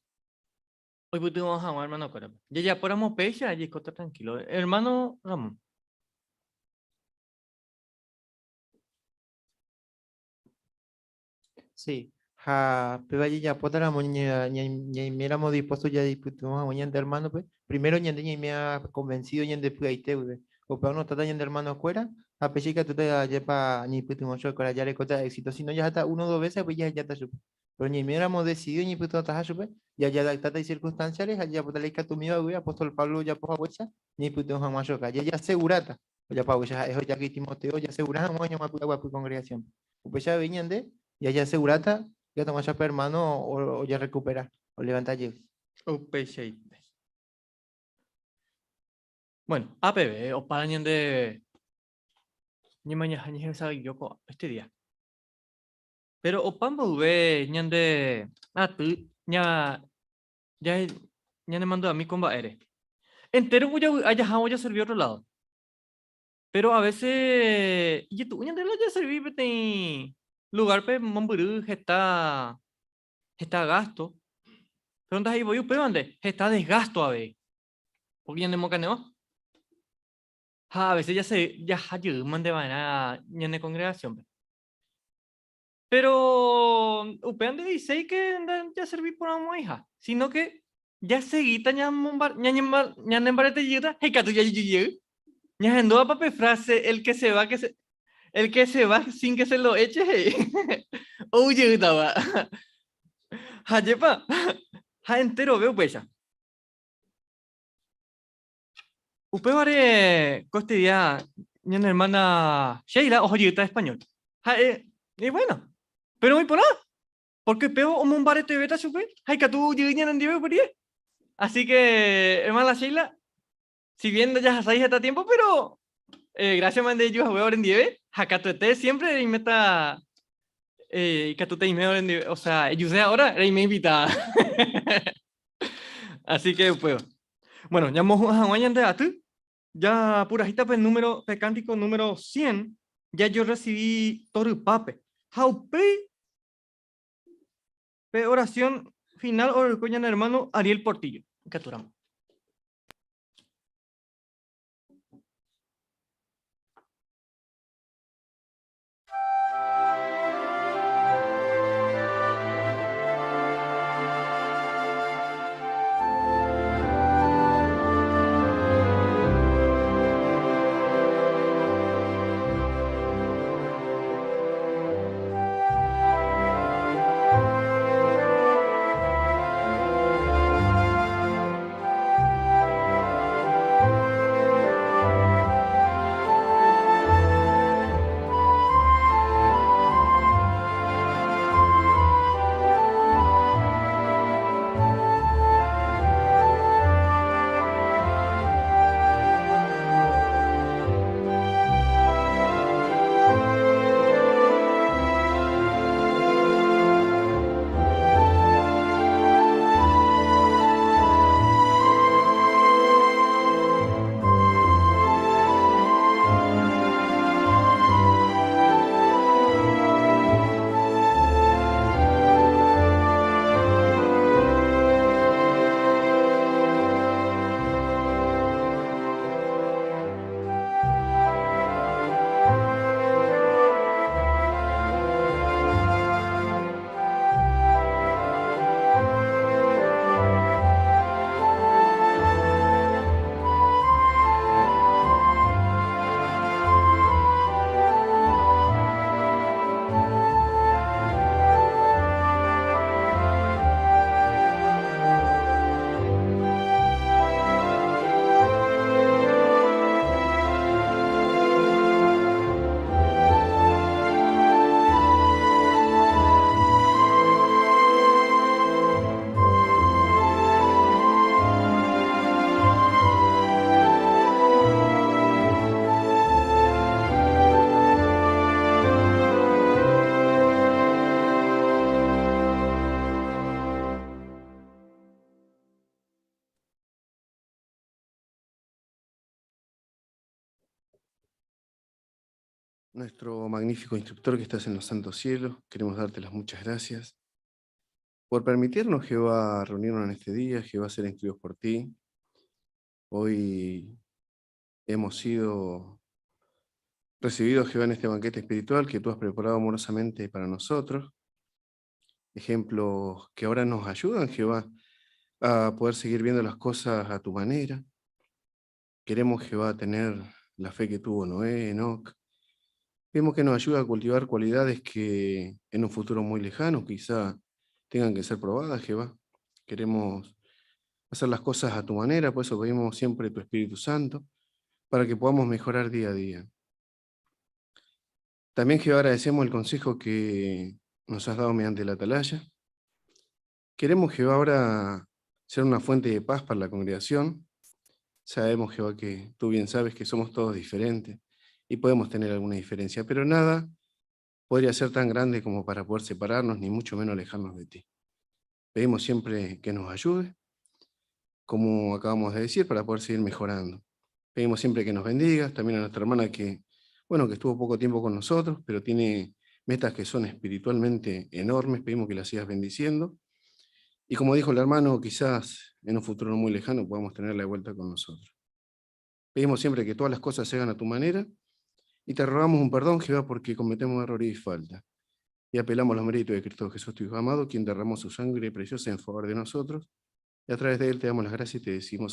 [SPEAKER 3] oipytyvõ hag̃ua hermanokuérape. Jajapóramo péicha jaikóta tranquilo. Hermano Ramón.
[SPEAKER 4] Sí, ha péva jajapótaramo ñaiméramo dispuesto jaipytyvõ hag̃ua ñande hermano-pe, primero ñande ñaimea convencido ñande py'aite guive, upéva onotáta ñande hermano-kuéra ha péicha ikatúta jajépa ñaipytyvõ chupekuéra jarekóta éxito, si no jaháta uno o dos veces upéi jahejáta chupe. Pero ñaiméramo decidido ñaipytyvõtaha chupe, jajadaptáta icircunstancia-re ha jajapóta la ikatumíva guive apóstol Pablo ojapo haguéicha ñaipytyvõ hag̃ua chupe, jajaseguráta ojapo haguéicha ha'e ojákuri Timoteo ojasegura hag̃ua oñemo'ã py'aguapy congregación-pe. Upéicha avei ñande jajaseguráta ikatu hag̃uáicha pe hermano ojerrekupera, olevanta jey.
[SPEAKER 3] Upeichaite. Bueno, ápeve opa ñande ñemañaha ñehesa'ỹijo ko este día. Pero opa mboyve ñande aty ña ja ñanemandu'ami ko mba'ére. Entero ojavy'a jahávo jaservi otro lado. Pero a veces ijetu'u ñande la jaservi peteĩ lugar-pe mombyry heta heta gasto. Pero ndaha'éi voi upévante, heta desgasto avei. Porque ñanemokane'õ. Ha a veces jase jaha jeýmante va'erã ñane congregación-pe. Pero upéva nde'iséi que jaservi porãmo'ãiha, sino que jasegíta ñanembarete jeýta ha ikatu jaju jey. Ñahendúvapa pe frase el que se va, que se... El que se va sin que se lo eche, he'i. Ou jeýtava. Ha jepa, ha enterove upéicha. Upévare ko este día ñane hermana Sheila oho jeýta español. Ha'e, y bueno, pero oĩ porã, porque upévo omombaretevéta chupe ha ikatu jey ñanendive upe rire. Así que, hermana Sheila, si bien ndajahasái heta tiempo, pero eh, gracias mande ju hague orendive, ha katuete siempre reiméta eh, ikatu teime orendive, o sea, ejuse ahora reime invitada. Así que upéva. Bueno, ñamohu'ã hag̃ua ñande aty, ja purahíta pe número, pe cántico número 100, ja yo recibí torypápe. Ha upéi pe oración final oreko ñane hermano Ariel Portillo. Ikatúramo.
[SPEAKER 19] Nuestro magnífico instructor que estás en los santos cielos, queremos darte las muchas gracias por permitirnos, Jehová, reunirnos en este día, Jehová, ser instruidos por ti. Hoy hemos sido recibidos, Jehová, en este banquete espiritual que tú has preparado amorosamente para nosotros. Ejemplos que ahora nos ayudan, Jehová, a poder seguir viendo las cosas a tu manera. Queremos, Jehová, tener la fe que tuvo Noé, Enoc. Vemos que nos ayuda a cultivar cualidades que en un futuro muy lejano quizá tengan que ser probadas, Jehová. Queremos hacer las cosas a tu manera, por eso pedimos siempre tu Espíritu Santo, para que podamos mejorar día a día. También, Jehová, agradecemos el consejo que nos has dado mediante la atalaya. Queremos, Jehová, ahora ser una fuente de paz para la congregación. Sabemos, Jehová, que tú bien sabes que somos todos diferentes y podemos tener alguna diferencia, pero nada podría ser tan grande como para poder separarnos, ni mucho menos alejarnos de ti. Pedimos siempre que nos ayude, como acabamos de decir, para poder seguir mejorando. Pedimos siempre que nos bendigas, también a nuestra hermana que, bueno, que estuvo poco tiempo con nosotros, pero tiene metas que son espiritualmente enormes, pedimos que la sigas bendiciendo. Y como dijo el hermano, quizás en un futuro no muy lejano podamos tenerla de vuelta con nosotros. Pedimos siempre que todas las cosas se hagan a tu manera y te rogamos un perdón, Jehová, porque cometemos errores y falta. Y apelamos a los méritos de Cristo Jesús, tu Hijo amado, quien derramó su sangre preciosa en favor de nosotros. Y a través de él te damos las gracias y te decimos.